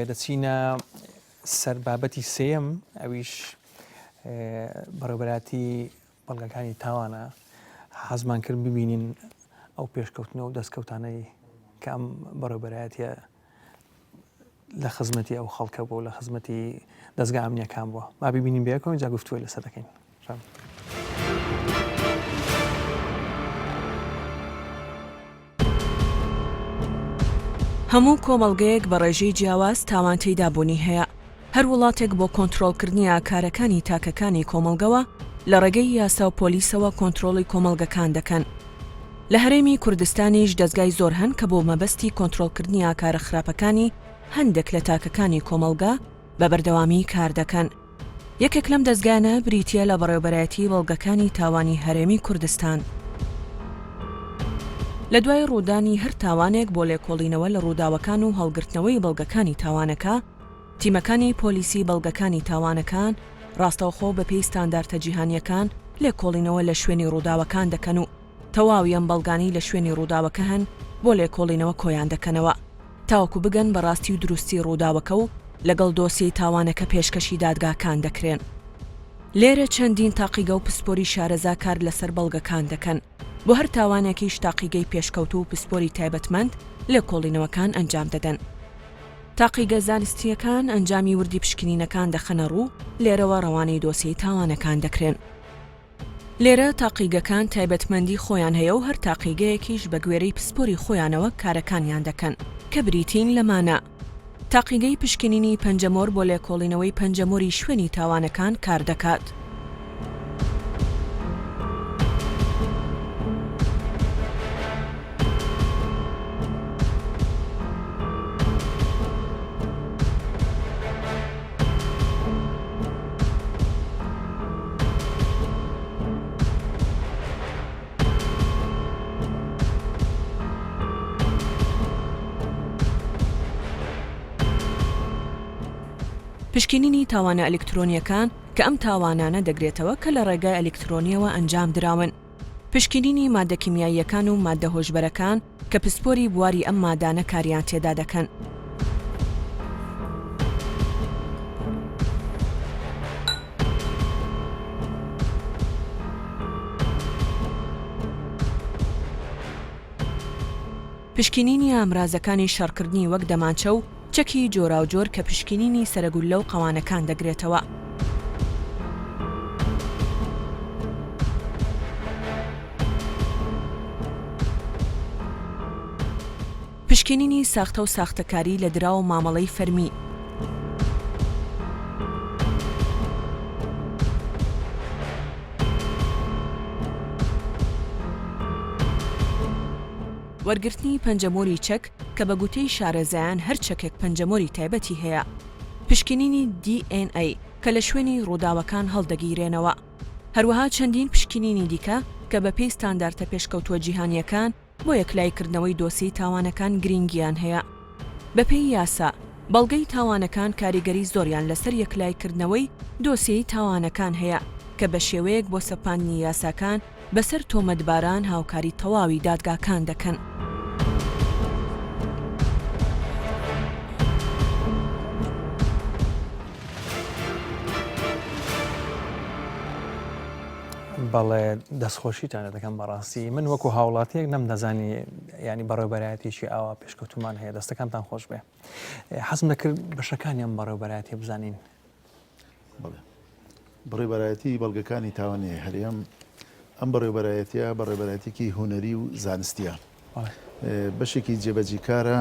دەچینە سەر بابەتی سێم ئەویش بەڕێوبەراتی بەڵگەکانی تاوانە حەزمان کرد ببینین ئەو پێشکەوتنە و دەستکەوتانەی کە ئەم بەڕێوبەرایەتیە لە خزمەتی ئەو خەڵکە بوو لە خزمەتی دەستگا ئەمنیەکان بووە با ببینین بەیەکەوە جا گفتوگۆی لەسەر دەکەین. هەموو کۆمەڵگەیەک بە ڕێژەی جیاواز تاوان تێیدا بوونی هەیە، هەر وڵاتێک بۆ کۆنترۆڵکردنی ئاکارەکانی تاکەکانی کۆمەڵگەوە لە ڕێگەی یاسا و پۆلیسەوە کۆنترۆڵی کۆمەڵگەکان دەکەن. لە هەرێمی کوردستانیش دەزگای زۆر هەن کە بۆ مەبەستی کۆنترۆڵکردنی ئاکارە خراپەکانی هەندێک لە تاکەکانی کۆمەڵگە بە بەردەوامی کار دەکەن. یەکێک لەم دەزگایانە بریتییە لە بەڕێوەبەرایەتی بەڵگەکانی تاوانی هەرێمی کوردستان. لە دوای ڕوودانی هەر تاوانێک بۆ لێکۆڵینەوە لە ڕووداوەکان و هەڵگرتنەوەی بەڵگەکانی تاوانەکە، تیمەکانی پۆلیسی بەڵگەکانی تاوانەکان ڕاستەوخۆ بەپێی ستاندارتە جیهانییەکان لێکۆڵینەوە لە شوێنی ڕووداوەکان دەکەن و تەواوی ئەم بەڵگانەی لە شوێنی ڕووداوەکە هەن بۆ لێکۆڵینەوە کۆیان دەکەنەوە تاوەکو بگەن بە ڕاستی و دروستی ڕووداوەکە و لەگەڵ دۆسیەی تاوانەکە پێشکەشی دادگاکان دەکرێن. لێرە چەندین تاقیگە و پسپۆری شارەزا کار لەسەر بەڵگەکان دەکەن، بۆ هەر تاوانێکیش تاقیگەی پێشکەوتوو و پسپۆری تایبەتمەند لێکۆڵینەوەکان ئەنجام دەدەن. تاقیگە زانستییەکان ئەنجامی وردی پشکنینەکان دەخەنە ڕوو، لێرەوە ڕەوانەی دۆسیەی تاوانەکان دەکرێن. لێرە تاقیگەکان تایبەتمەندی خۆیان هەیە و هەر تاقیگەیەکیش بە گوێرەی پسپۆری خۆیانەوە کارەکانیان دەکەن کە بریتین لەمانە، تاقیگەی پشکنینی پەنجەمۆر بۆ لێکۆڵینەوەی پەنجەمۆری شوێنی تاوانەکان کاردەکات. پشکنینی تاوانە ئەلیکترۆنییەکان کە ئەم تاوانانە دەگرێتەوە کە لە ڕێگای ئەلیکترۆنییەوە ئەنجام دراون. پشکنینی ماددە کیمیاییەکان و ماددە هۆشبەرەکان کە پسپۆری بواری ئەم مادانە کاریان تێدا دەکەن. پشکنینی ئامرازەکانی شەڕکردنی وەک دەمانچە و چەکی جۆراوجۆر کە پشکنینی سەرەگوللە و قەوانەکان دەگرێتەوە. پشکنینی ساختە و ساختەکاری لە دراو و مامەڵەی فەرمی. وەرگرتنی پەنجەمۆری چەک کە بە گوتەی شارەزایان هەر چەکێک پەنجەمۆری تایبەتی هەیە. پشکنینی DNA کە لە شوێنی ڕووداوەکان هەڵدەگیرێنەوە. هەروەها چەندین پشکنینی دیکە کە بەپێی ستاندارتە پێشکەوتووە جیهانییەکان بۆ یەکلاییکردنەوەی دۆسیەی تاوانەکان گرینگییان هەیە. بەپێی یاسا، بەڵگەی تاوانەکان کاریگەری زۆریان لەسەر یەکلاییکردنەوەی دۆسیەی تاوانەکان هەیە کە بەشێوەیەک بۆ سەپاندنی یاساکان بەسەر تۆمەتباران هاوکاری تەواوی دادگاکان دەکەن. بەڵێ دەستخۆشیتان لێ دەکەم بەڕاستی من وەکو هاوڵاتیەک نەمدەزانی ینی بەڕێوبەرایەتێکی ئاوا پێشکەوتومان هەیە دەستەکانتان خۆش بێ حەزم دەکرد بەشەکانی ئەم بەڕێوبەرایەتی بزانین. بەڵێ بەڕێوبەرایەتی بەڵگەکانی تاوانی هەرێم ئەم بەڕێوبەرایەتیە بەڕێوبەرایەتێکی هونەری و زانستیە بەشێکی جێبەجیکارە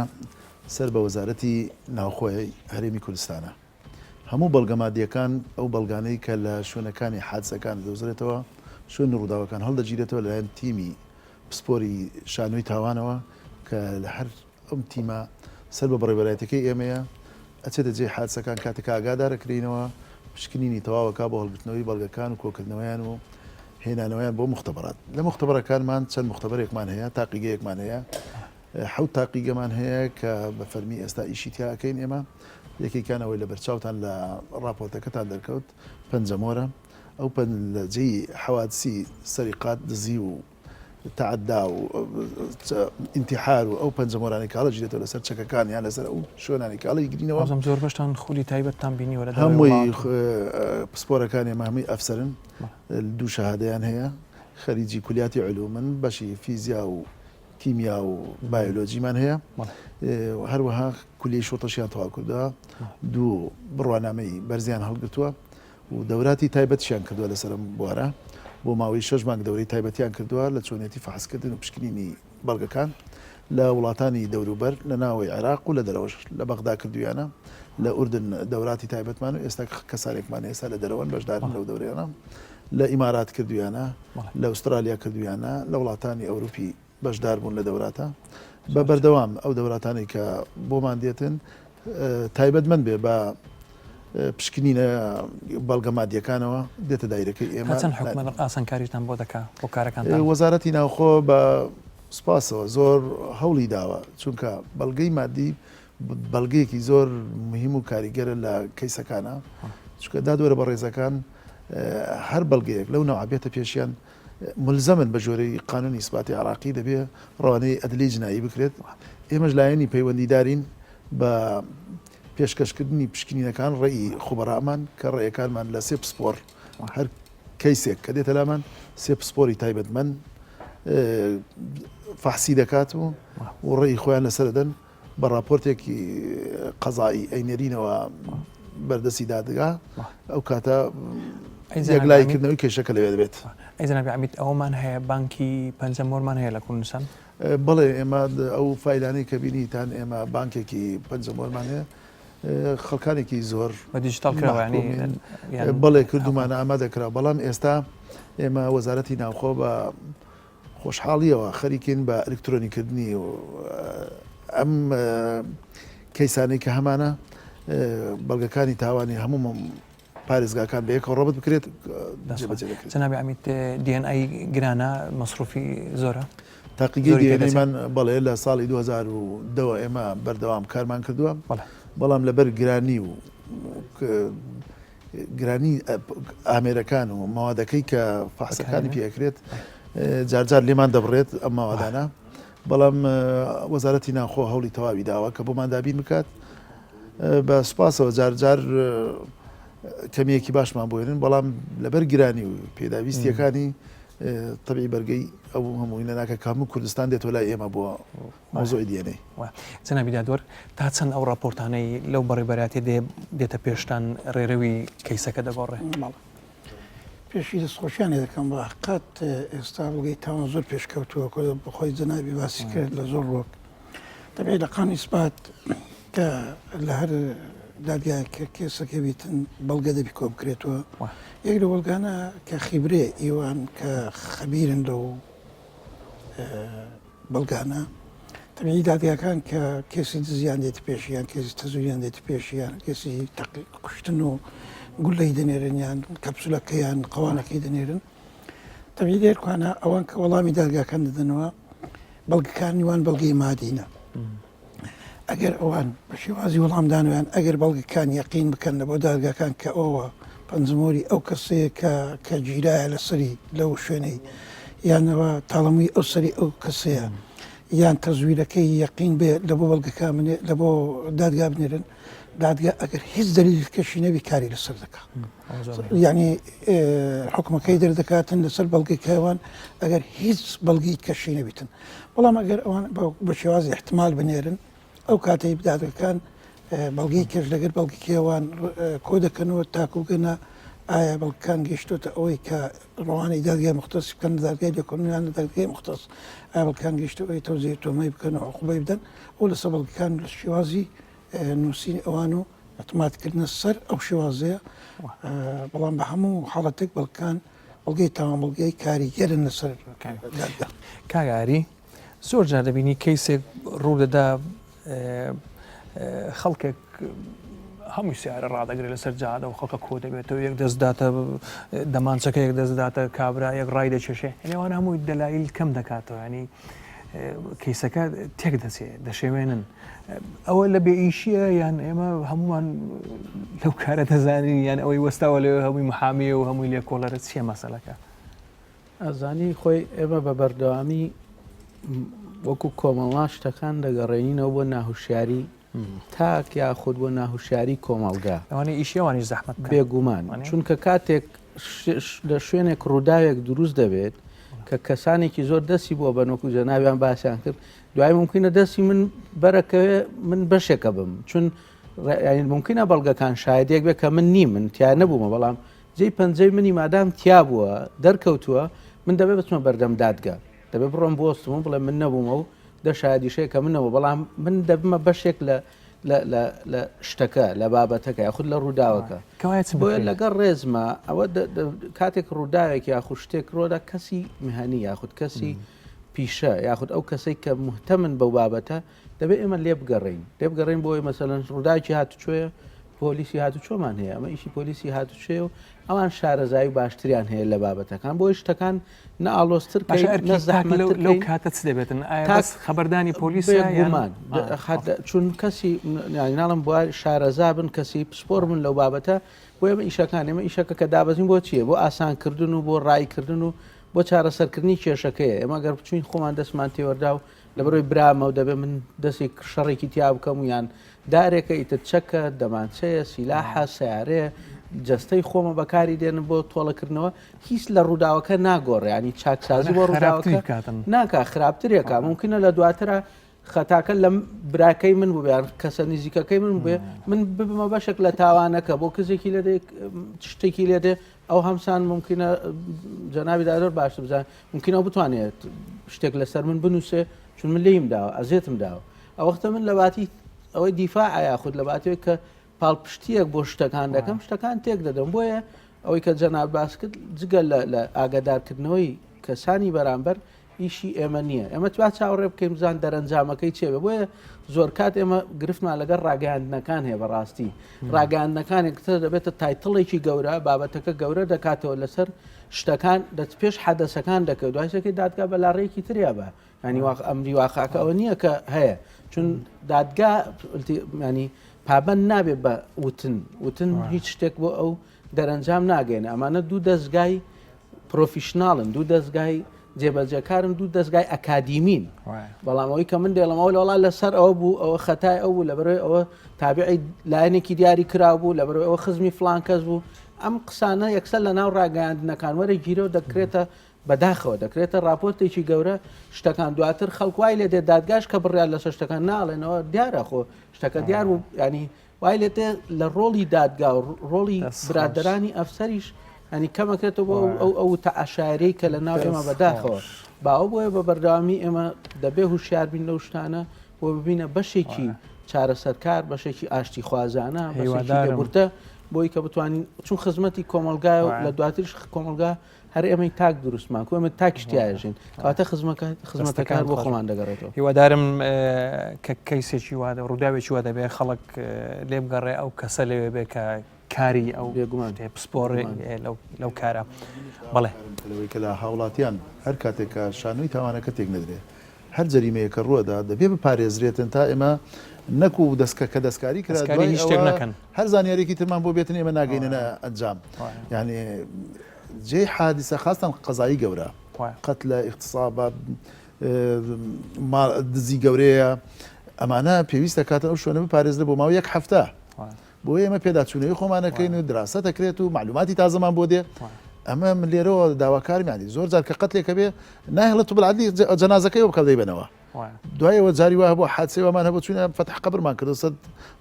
سەر بە وەزارەتی ناوخۆی هەرێمی کوردستانە. هەموو بەڵگە مادییەکان، ئەو بەڵگانەی کە لە شوێنەکانی حادسەکان دەدۆزرێتەوە، شوێنی ڕووداوەکان هەڵدەگیرێتەوە لەلایەن تیمی پسپۆری شانۆی تاوانەوە کە لە هەر ئەم تیمە سەر بە بەڕێوەبەرایەتیەکەی ئێمەیە، ئەچێتە جێی حادسەکان کاتێک کە ئاگادار ئەکرێینەوە پشکنینی تەواو ئەکا بۆ هەڵگرتنەوەی بەڵگەکان و کۆکردنەوەیان و هێنانەوەیان بۆ موختەبەرات. لە موختەبەرەکانمان چەند موختەبەرێکمان هەیە، تاقیگەیەکمان هەیە، حەوت تاقیگەمان هەیە کە بە فەرمی ئێستا ئیشی تیا ئەکەین ئێمە، یەکێکیان ئەوەی لەبەرچاوتان لە ڕاپۆرتەکەتان دەرکەوت پەنجەمۆرە، ئەو پەن لە جێی حەوادسی سەریقات دزی و تەعەدا و ئینتیحار و ئەو پەنجەمۆرانەی کە هەڵەگیرێتەوە لەسەر چەکەکان یان لەسەر ئەو شوێنانەی کە هەڵیگرینەوە. بەڵام زۆربەشتان خولی تایبەتتان بینیوە لە دەرەوەی هەمووی وڵات و. پسپۆرەکانی ئێمە هەمووی ئەفسەرن، دوو شەهادەیان هەیە، خەریجی کولیاتی علومن، بەشی فیزیا و کیمیا و بایۆلۆجیمان هەیە، هەروەها کولیەی شوڕتەشیان تەواو کردووە، دوو بڕوانامەی بەرزیان هەڵگرتووە و دەوراتی تایبەتیشیان کردووە لەسەر ئەم بوارە، بۆ ماوەی شەش مانگ دەورەی تایبەتیان کردووە لە چۆنیەتی فەحسکردن و پشکنینی بەڵگەکان لە وڵاتانی دەوروبەر لە ناوەوەی عێراق و لە دەرەوەش لە بەغدا کردوویانە، لە ئوردن دەوراتی تایبەتمان و ئێستا کەسانێکمان ئێستا لە دەرەوەن بەشدارن لەو دەورەیانە. لە ئیمارات کردویانە، لە ئوسترالیا کردویانە، لە وڵاتانی ئەوروپی بەشدار بوون لە دەوراتە. بە بەردەوام ئەو دەوراتانەی کە بۆمان دێتن تایبەتمەند بێ بە پشکنینە بەڵگە مادیەکانەوە دێتە دایرەکەی ئێمە. تا چەند حکومەت ئاسانکاریتان بۆ دەکا بۆ کارەکانتان؟ وەزارەتی ناوخۆ بە سوپاسەوە زۆر هەوڵی داوە، چونکە بەڵگەی مادی بەڵگەیەکی زۆر مهم و کاریگەرە لە کەیسەکانە، چونکە دادوەرە بەڕێزەکان هەر بەڵگەیەک لەو نەوعە بێتە پێشیان ملزەمن بە جۆرەی قانونی ئیسباتی عێراقی دەبێ ڕەوانەی ئەدلی جنایی بکرێت، ئێمەش لایەنی پەیوەندیدارین بە پێشکەشکردنی پشکنینەکان ڕێی خوبەرامان کە ڕێیەکانمان لە سێ پسپۆڕ هەر کەیسێک کە دێتە لامان سێ پسپۆری تایبەتمەند فەحسی دەکات و و ڕێی خۆیان لەسەر دەن بە ڕاپۆرتێکی قەزایی ئەینێرینەوە بەردەستی دادگا ئەو کاتە یەکلاییکردنەوەی کێشەکە لەوێ دەبێت. ئەی جەنابی عەمید ئەوەمان هەیە بانکی پەنجەمۆرمان هەیە لە کوردستان؟ بەڵێ ئێمە ئەو فایلانەی کە بینیتان ئێمە بانکێکی پەنجەمۆرمان هەیە خەڵکانێکی زۆر بە دیجیتاڵ کراوە یانی بەڵێ کردومانە ئامادە کرا بەڵام ئێستا ئێمە وەزارەتی ناوخۆ بە خۆشحاڵییەوە خەریکین بە ئەلکترۆنیکردنی ئەم کەیسانەی کە هەمانە، بەڵگەکانی تاوانی هەموو پارێزگاکان بە یەکەوە ڕەبت بکرێت جێبەجێ دەکرێت. جەنابی عەمید DNA گرانە، مەسروفی زۆرە؟ تاقیگەی DNA مان بەڵێ لە ساڵی 2010 ەوە ئێمە بەردەوام کارمان کردووە، بەڵام لەبەر گرانی و. گرانی ئامێرەکان و مەوادەکەی کە فەحسەکانی پێ ئەکرێت جارجار لێمان دەبڕێت ئەم ماوادانە بەڵام وەزارەتی ناوخۆ هەوڵی تەواوی داوە کە بۆمان دابین بکات بە سوپاسەوە جارجار کەمیەکی باشمان بۆێنن بەڵام لەبەر گرانی و پێداویستیەکانی تەبی بەرگەی ئەو هەمووی نەناکە کە هەموو کوردستان دێتەوە لای ئێمە بۆ مەوزوعی DNA. جەنابی دادوەر تا چەند ئەو ڕاپۆرتانەی لەو بەڕێوبەرایەتیە دێ دێتە پێشتان ڕێرەوی کەیسەکە دەگۆڕێ؟ بەڵێ پێشی دەستخۆشیان لێ دەکەم بە حەقیقەت ئێستا بەڵگەی تاوان زۆر پێشکەوتووە کە بەخۆی جەنابی باسی کرد لە زۆر ڕۆک تەبعی لە قانون ئیسپات کە لە هەر دادگایەک کە کێسەکە بیتن بەڵگە دەبی کۆ بکرێتەوە یەک لە بەڵگانە کە خیبرێ ئیوان کە خەبیرن لەو بەڵگانە تەبیعی دادگاکان کە کێسی دزیان دێتە پێش یان کێسی تەزویریان دێتە پێش یان کێسی کوشتن و گولەی دەنێرن یان کەپسولەکەیان قەوانەکەی دەنێرن تەبیعی دێرکوانە ئەوان کە وەڵامی دادگاکان دەدەنەوە بەڵگەکانی وان بەڵگەی مادینە ئەگەر ئەوان بە شێوازی وەڵامدانەوەیان ئەگەر بەڵگەکان یەقین بکەن لە بۆ دادگاکان کە ئەوە پەنجەمۆری ئەو کەسەیە کە کە گیرایە لەسەری لەو شوێنەی یانەوە تاڵەمووی ئەو سەری ئەو کەسەیە یان تەزویرەکەی یەقین بێ لە بۆ بەڵگەکان بنێ لە بۆ دادگا بنێرن دادگا ئەگەر هیچ دەلیلکەشی نەبی کاری لەسەر دەکا یعنی حکومەکەی دەردەکاتن لەسەر بەڵگەی کەوان ئەگەر هیچ بەڵگەی کەشی نەبیتن بەڵام ئەگەر ئەوان بە شێوازی احتمال بنێرن ئەو کاتەی دادگەکان بەڵگەی کەش لەگەر بەڵگەکەوان کۆ دەکەنەوە تاکوگەنە ئایا بەڵکان گەیشتۆتە ئەوەی کە ڕەوانەی دادگای مختص بکەن دادگای لێکۆڵینەوە لە دادگای مختص ئایا بەڵکان گەیشتەوەی تەوزیع تۆمەی بکەن و عقوبەی بدەن ئەو لەسەر بەڵگەکان لە شێوازی نووسینی ئەوان و اعتمادکردنە سەر ئەو شێوازەیە بەڵام بە هەموو حاڵەتێک بەڵکان بەڵگەی تاوان بەڵگەی کاریگەرن لەسەر دادگا. کاک ئاری زۆر جار دەبینی کەیسێک ڕوو دەدا خەڵکێک هەمووی سیارە ڕادەگرێت لەسەر جادە و خەڵکە کۆ دەبێتەوە یەک دەست داتە دەمانچەکە یەک دەست داتە کابرا یەک ڕای دەکێشێ ئەوان هەمووی دەلایل کەم دەکاتەوە ینی کەیسەکە تێک دەچێ دەشێوێنن ئەوە لە بێ ئیشیە یان ئێمە هەمومان لەو کارە دەزانین یان ئەوەی وەستاوە لەوێ هەمووی محامیە و هەمووی لێکۆڵەرە چییە مەسەلەکە؟ ئەزانی خۆی ئێمە بە بەردەوامی وەکو کۆمەڵا شتەکان دەگەڕێنینەوە بۆ ناهوشیاری تاک یاخود بۆ ناهوشیاری کۆمەڵگا ئەوانەی ئیشی ئەوانیش زەحمەت بکەن. بێگومان چونکە کاتێک لە شوێنێک ڕووداوێک دروست دەبێت کە کەسانێکی زۆر دەستی بۆ بەن وەکو جەنابیان باسیان کرد دوای ممکنە دەستی من بەرەکەوێ من بەشێکە بم چون ممکنە بەڵگەکان شایدێک بێ کە من نیم من تیا نەبوومە بەڵام جێی پەنجەی منی مادام تیا بووە دەرکەوتووە من دەبێ بچمە بەردەم دادگا دەبێ بڕۆم بۆستم و بڵێ من نەبوومە و دە شایدیشەیە کە منەوە بەڵام من دەبمە بەشێک لە لە شتەکە لە بابەتەکە یاخود لە ڕووداوەکە بۆیە لەگەڵ ڕێزمە ئەوە کاتێک ڕووداوێک یاخود شتێک ڕۆدا کەسی مهنی یاخود کەسی پیشە یاخود ئەو کەسەی کە مهتەمن بەو بابەتە دەبێت ئێمە لێ بگەڕین لێ بگەڕین بۆی مەسەلەن ڕووداوێکی هاتوچۆیە پۆلیسی هاتوچۆمان هەیە ئەمە ئیشی پۆلیسی هاتوچۆیە و ئەوان شارەزایی و باشتریان هەیە لە بابەتەکان بۆی شتەکان نە ئاڵۆزتر باشە ئەرکی نە تاک زەحمەتتر لەو کەین. کاتە چ دەبێتن ئایا تاک بەس خەبەردانی پۆلیسە یان بێگومان چون کەسی یانی ناڵم بوار شارەزا بن کەسی پسپۆر بن لەو بابەتە بۆ ئێمە ئیشەکان ئێمە ئیشەکە کە دابەزین بۆ چییە بۆ ئاسانکردن و بۆ ڕایکردن و بۆ چارەسەرکردنی کێشەکەیە ئێمە گەر بچوین خۆمان دەستمان تێوەردا و لەبەرئەوەی برامە و دەبێ من دەستی شەڕێکی تیا بکەم و یان دارێکە ئیتر چەکە دەمانچەیە سیلاحە سیارەیە جەستەی خۆمە بەکاری دێنم بۆ تۆڵەکردنەوە هیچ لە ڕووداوەکە ناگۆڕێ ینی چاکسازی بۆ ڕووداوەکە ناکا خراپترێکە ممکنە لە دواترە خەتاکە لە براکەی من بوویان کەسە نزیکەکەی من بێ من ببمە بەشێک لە تاوانەکە بۆ کزێکی لێ شتێکی لێ دێ ئەو هەمسان ممکنە جەنابی دادوەر باشتر بزان ممکنە ئەو بتوانێت شتێک لەسەر من بنووسێ چون من لێیم داوە ئەزێتم داوە ئەو وەختە من لە باتی ئەوەی دیفاع یاخود لە باتەوەی کە پاڵپشتیەک بۆ شتەکان دەکەم شتەکان تێک دەدەم بۆیە ئەوەی کە جەناب باس کرد جگە لە ئاگادارکردنەوەی کەسانی بەرامبەر ئیشی ئێمە نییە ئێمە با چاوەڕێ بکەین بزان دەرەنجامەکەی چێ بێ بۆیە زۆر کات ئێمە گرفتمان لەگەڵ ڕاگەیاندنەکان هەیە بەڕاستی ڕاگەیاندنەکانێک تر دەبێتە title ێکی گەورە بابەتەکە گەورە دەکاتەوە لەسەر شتەکان دەست پێش حەدەسەکان دەکەوت دوایسەکەی دادگا بەلاڕێکی تریا بە. ینی واق ئەمری واقعەکە ئەوە نییە کە هەیە چون دادگا ینی پابند نابێ بە وتن وتن هیچ شتێک بۆ ئەو دەرەنجام ناگەێنە ئەمانە دوو دەستگای professional ن دوو دەستگای جێبەجێکارن دوو دەستگای ئەکادیمین بەڵام ئەوەی کە من دێڵم ئەوە لەوڵا لەسەر ئەوە بوو ئەوە خەتای ئەو بوو لەبەرەوەی ئەوە تابعی لایەنێکی دیاری کرا بوو لەبەرەوەی ئەوە خزمی فلان کەس بوو ئەم قسانە یەکسەر لە ناو ڕاگەیاندنەکان وەرە گیرە و دەکرێتە بەداخەوە دەکرێتە راپۆرتێکی گەورە شتەکان دواتر خەڵک وای لێ دێت دادگاش کە بڕیار لەسەر شتەکان ناڵێنەوە دیارە خۆ شتەکە دیار بوو ینی وای لێ دێ لە ڕۆڵی دادگا و ڕۆڵی برادەرانی ئەفسەریش هەنی کەمەکرێتەوە بۆ ئەو ئەو تەعاشایەرەی کە لە ناو ئێمە بەداخەوە باوە بۆیە بە بەردەوامی ئێمە دەبێ هوشیار بین لەو شتانە بۆ ببینە بەشێکی چارەسەرکار بەشێکی ئاشتی خوازانە بەشێکی لێبوردە بۆی کە بتوانین چون خزمەتی کۆمەلگای و لە دواتریش کۆمەلگا هەر ئێمەی تاک دروستمان کو ئێمە تاکیش تیاژین کەواتە خزمەکە خزمەتەکان بۆ خۆمان دەگەڕێتەوە. هیوادارم کە کەیسێکی وا ڕووداوێکی وا دەبێ خەڵک لێ بگەڕێ ئەو کەسە لەوێ بێ کە کاری ئەو بێگومان پسپۆڕێ لەو کارە بەڵێ. لەوەی کە لە هاوڵاتیان هەر کاتێک کە شانۆی تاوانەکە تێک نەدرێ هەر جەریمەیەک کە ڕووەدا دەبێ بپارێزرێتن تا ئێمە نەکو دەستکە کە دەستکاری کرا دەستکاری دوای هیچ شتێک ئەوە نەکەن. هەر زانیاریەکی ترمان بۆ بێتن ئێمە ناگەینە ئەنجام یعنی جێی حادیسە خاستان قەزایی گەورە قەتلە ئیغتسابە دزی گەورەیە ئەمانە پێویستە کاتن ئەو شوێنە بپارێزرێت بۆ ماوەی یەک هەفتە بۆ ئێمە پێداچوونەوەی خۆمانەکەین و دراسە دەکرێت و معلوماتی تازەمان بۆ دێ ئەمە من لێرەوە داواکارم یانی زۆر جار کە قەتلێکە بێ ناهێڵێت طب العدلی جەنازەکەی بکە دەیبەنەوە دوای ئەوە جاری وا هەبوو حادسەی وامان هەبوو چوینە فەتح قەبرمان کرد سەد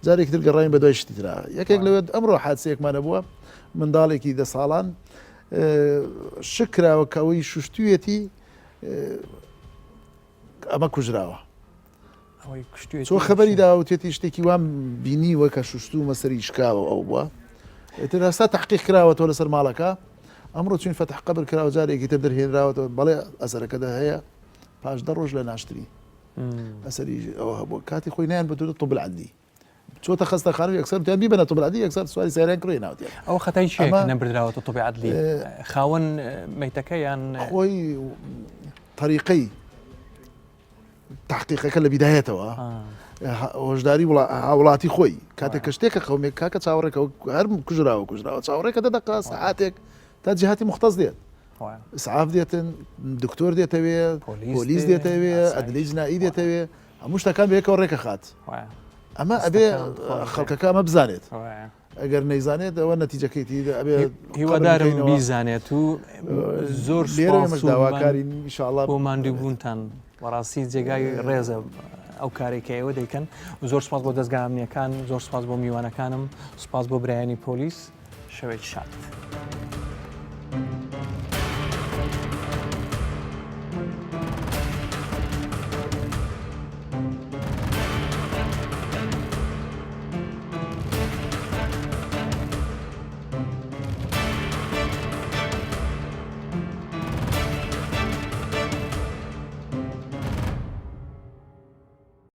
جارێکی تر گەڕاین بە دوای شتی ترا یەکێک لەوێ ئەمڕۆ حادسەیەکمان هەبووە منداڵێکی دە ساڵان شک کراوە کە ئەوەی شوشتویەتی ئەمە کوژراوە چۆ خەبەری داوتێتی شتێکی وام بینیوە کە شوشتومە سەری شکاوە ئەو بووە ئیتر هەستا تحقیق کراوەتەوە لەسەر ماڵەکە ئەمڕۆ چوین فەتح قەبر کراوە جارێکی تر دەرهێنراوەتەوە بەڵێ ئەسەرەکەدا هەیە پاش دە ڕۆژ لە ناشتنی ئەسەری ئەوە هەبووە کاتی خۆی نایان بەتوتە طب العدلی چۆتە خەستەخانە و یەکسەر وتیان بیبەنە طب العدلی یەکسەر سواری سەیارەیان کڕی ناوتیان ئەوە خەتای چییە کە نەبردراوەتە طب عدلی خاوەن مەیتەکە یان خۆی طریقەی تحقیقەکە لە بیدایەتەوە هۆشداری هاوڵاتی خۆی کاتێک کە شتێکە قومێک کاکە چاوەڕێکە هەر کوژراوە کوژراوە چاوەڕێکە دە دقە سەعاتێک تا جهاتی مختص دێت ئیسعاف دێتن دکتۆر دێتەوێ پۆلیس دێتەوێ ئەدلی جنایی دێتەوێ هەموو شتەکان بەیەکەوە ڕێکەخات ئەمە ئەبێ خەڵکەکە ئەمە بزانێت ئەگەر نەیزانێت ئەوە نەتیجەکەیتی ئەبێ هیوادارم بیزانێت و زۆر لێرە داواکارین ئینشاءاللە بۆ ماندووبوونتان بەڕاستی جێگای ڕێزە ئەو کارێک کە ئێوە دەیکەن و زۆر سپاس بۆ دەستگا ئەمنیەکان زۆر سپاس بۆ میوانەکانم سپاس بۆ برایانی پۆلیس شەوێکی شاد.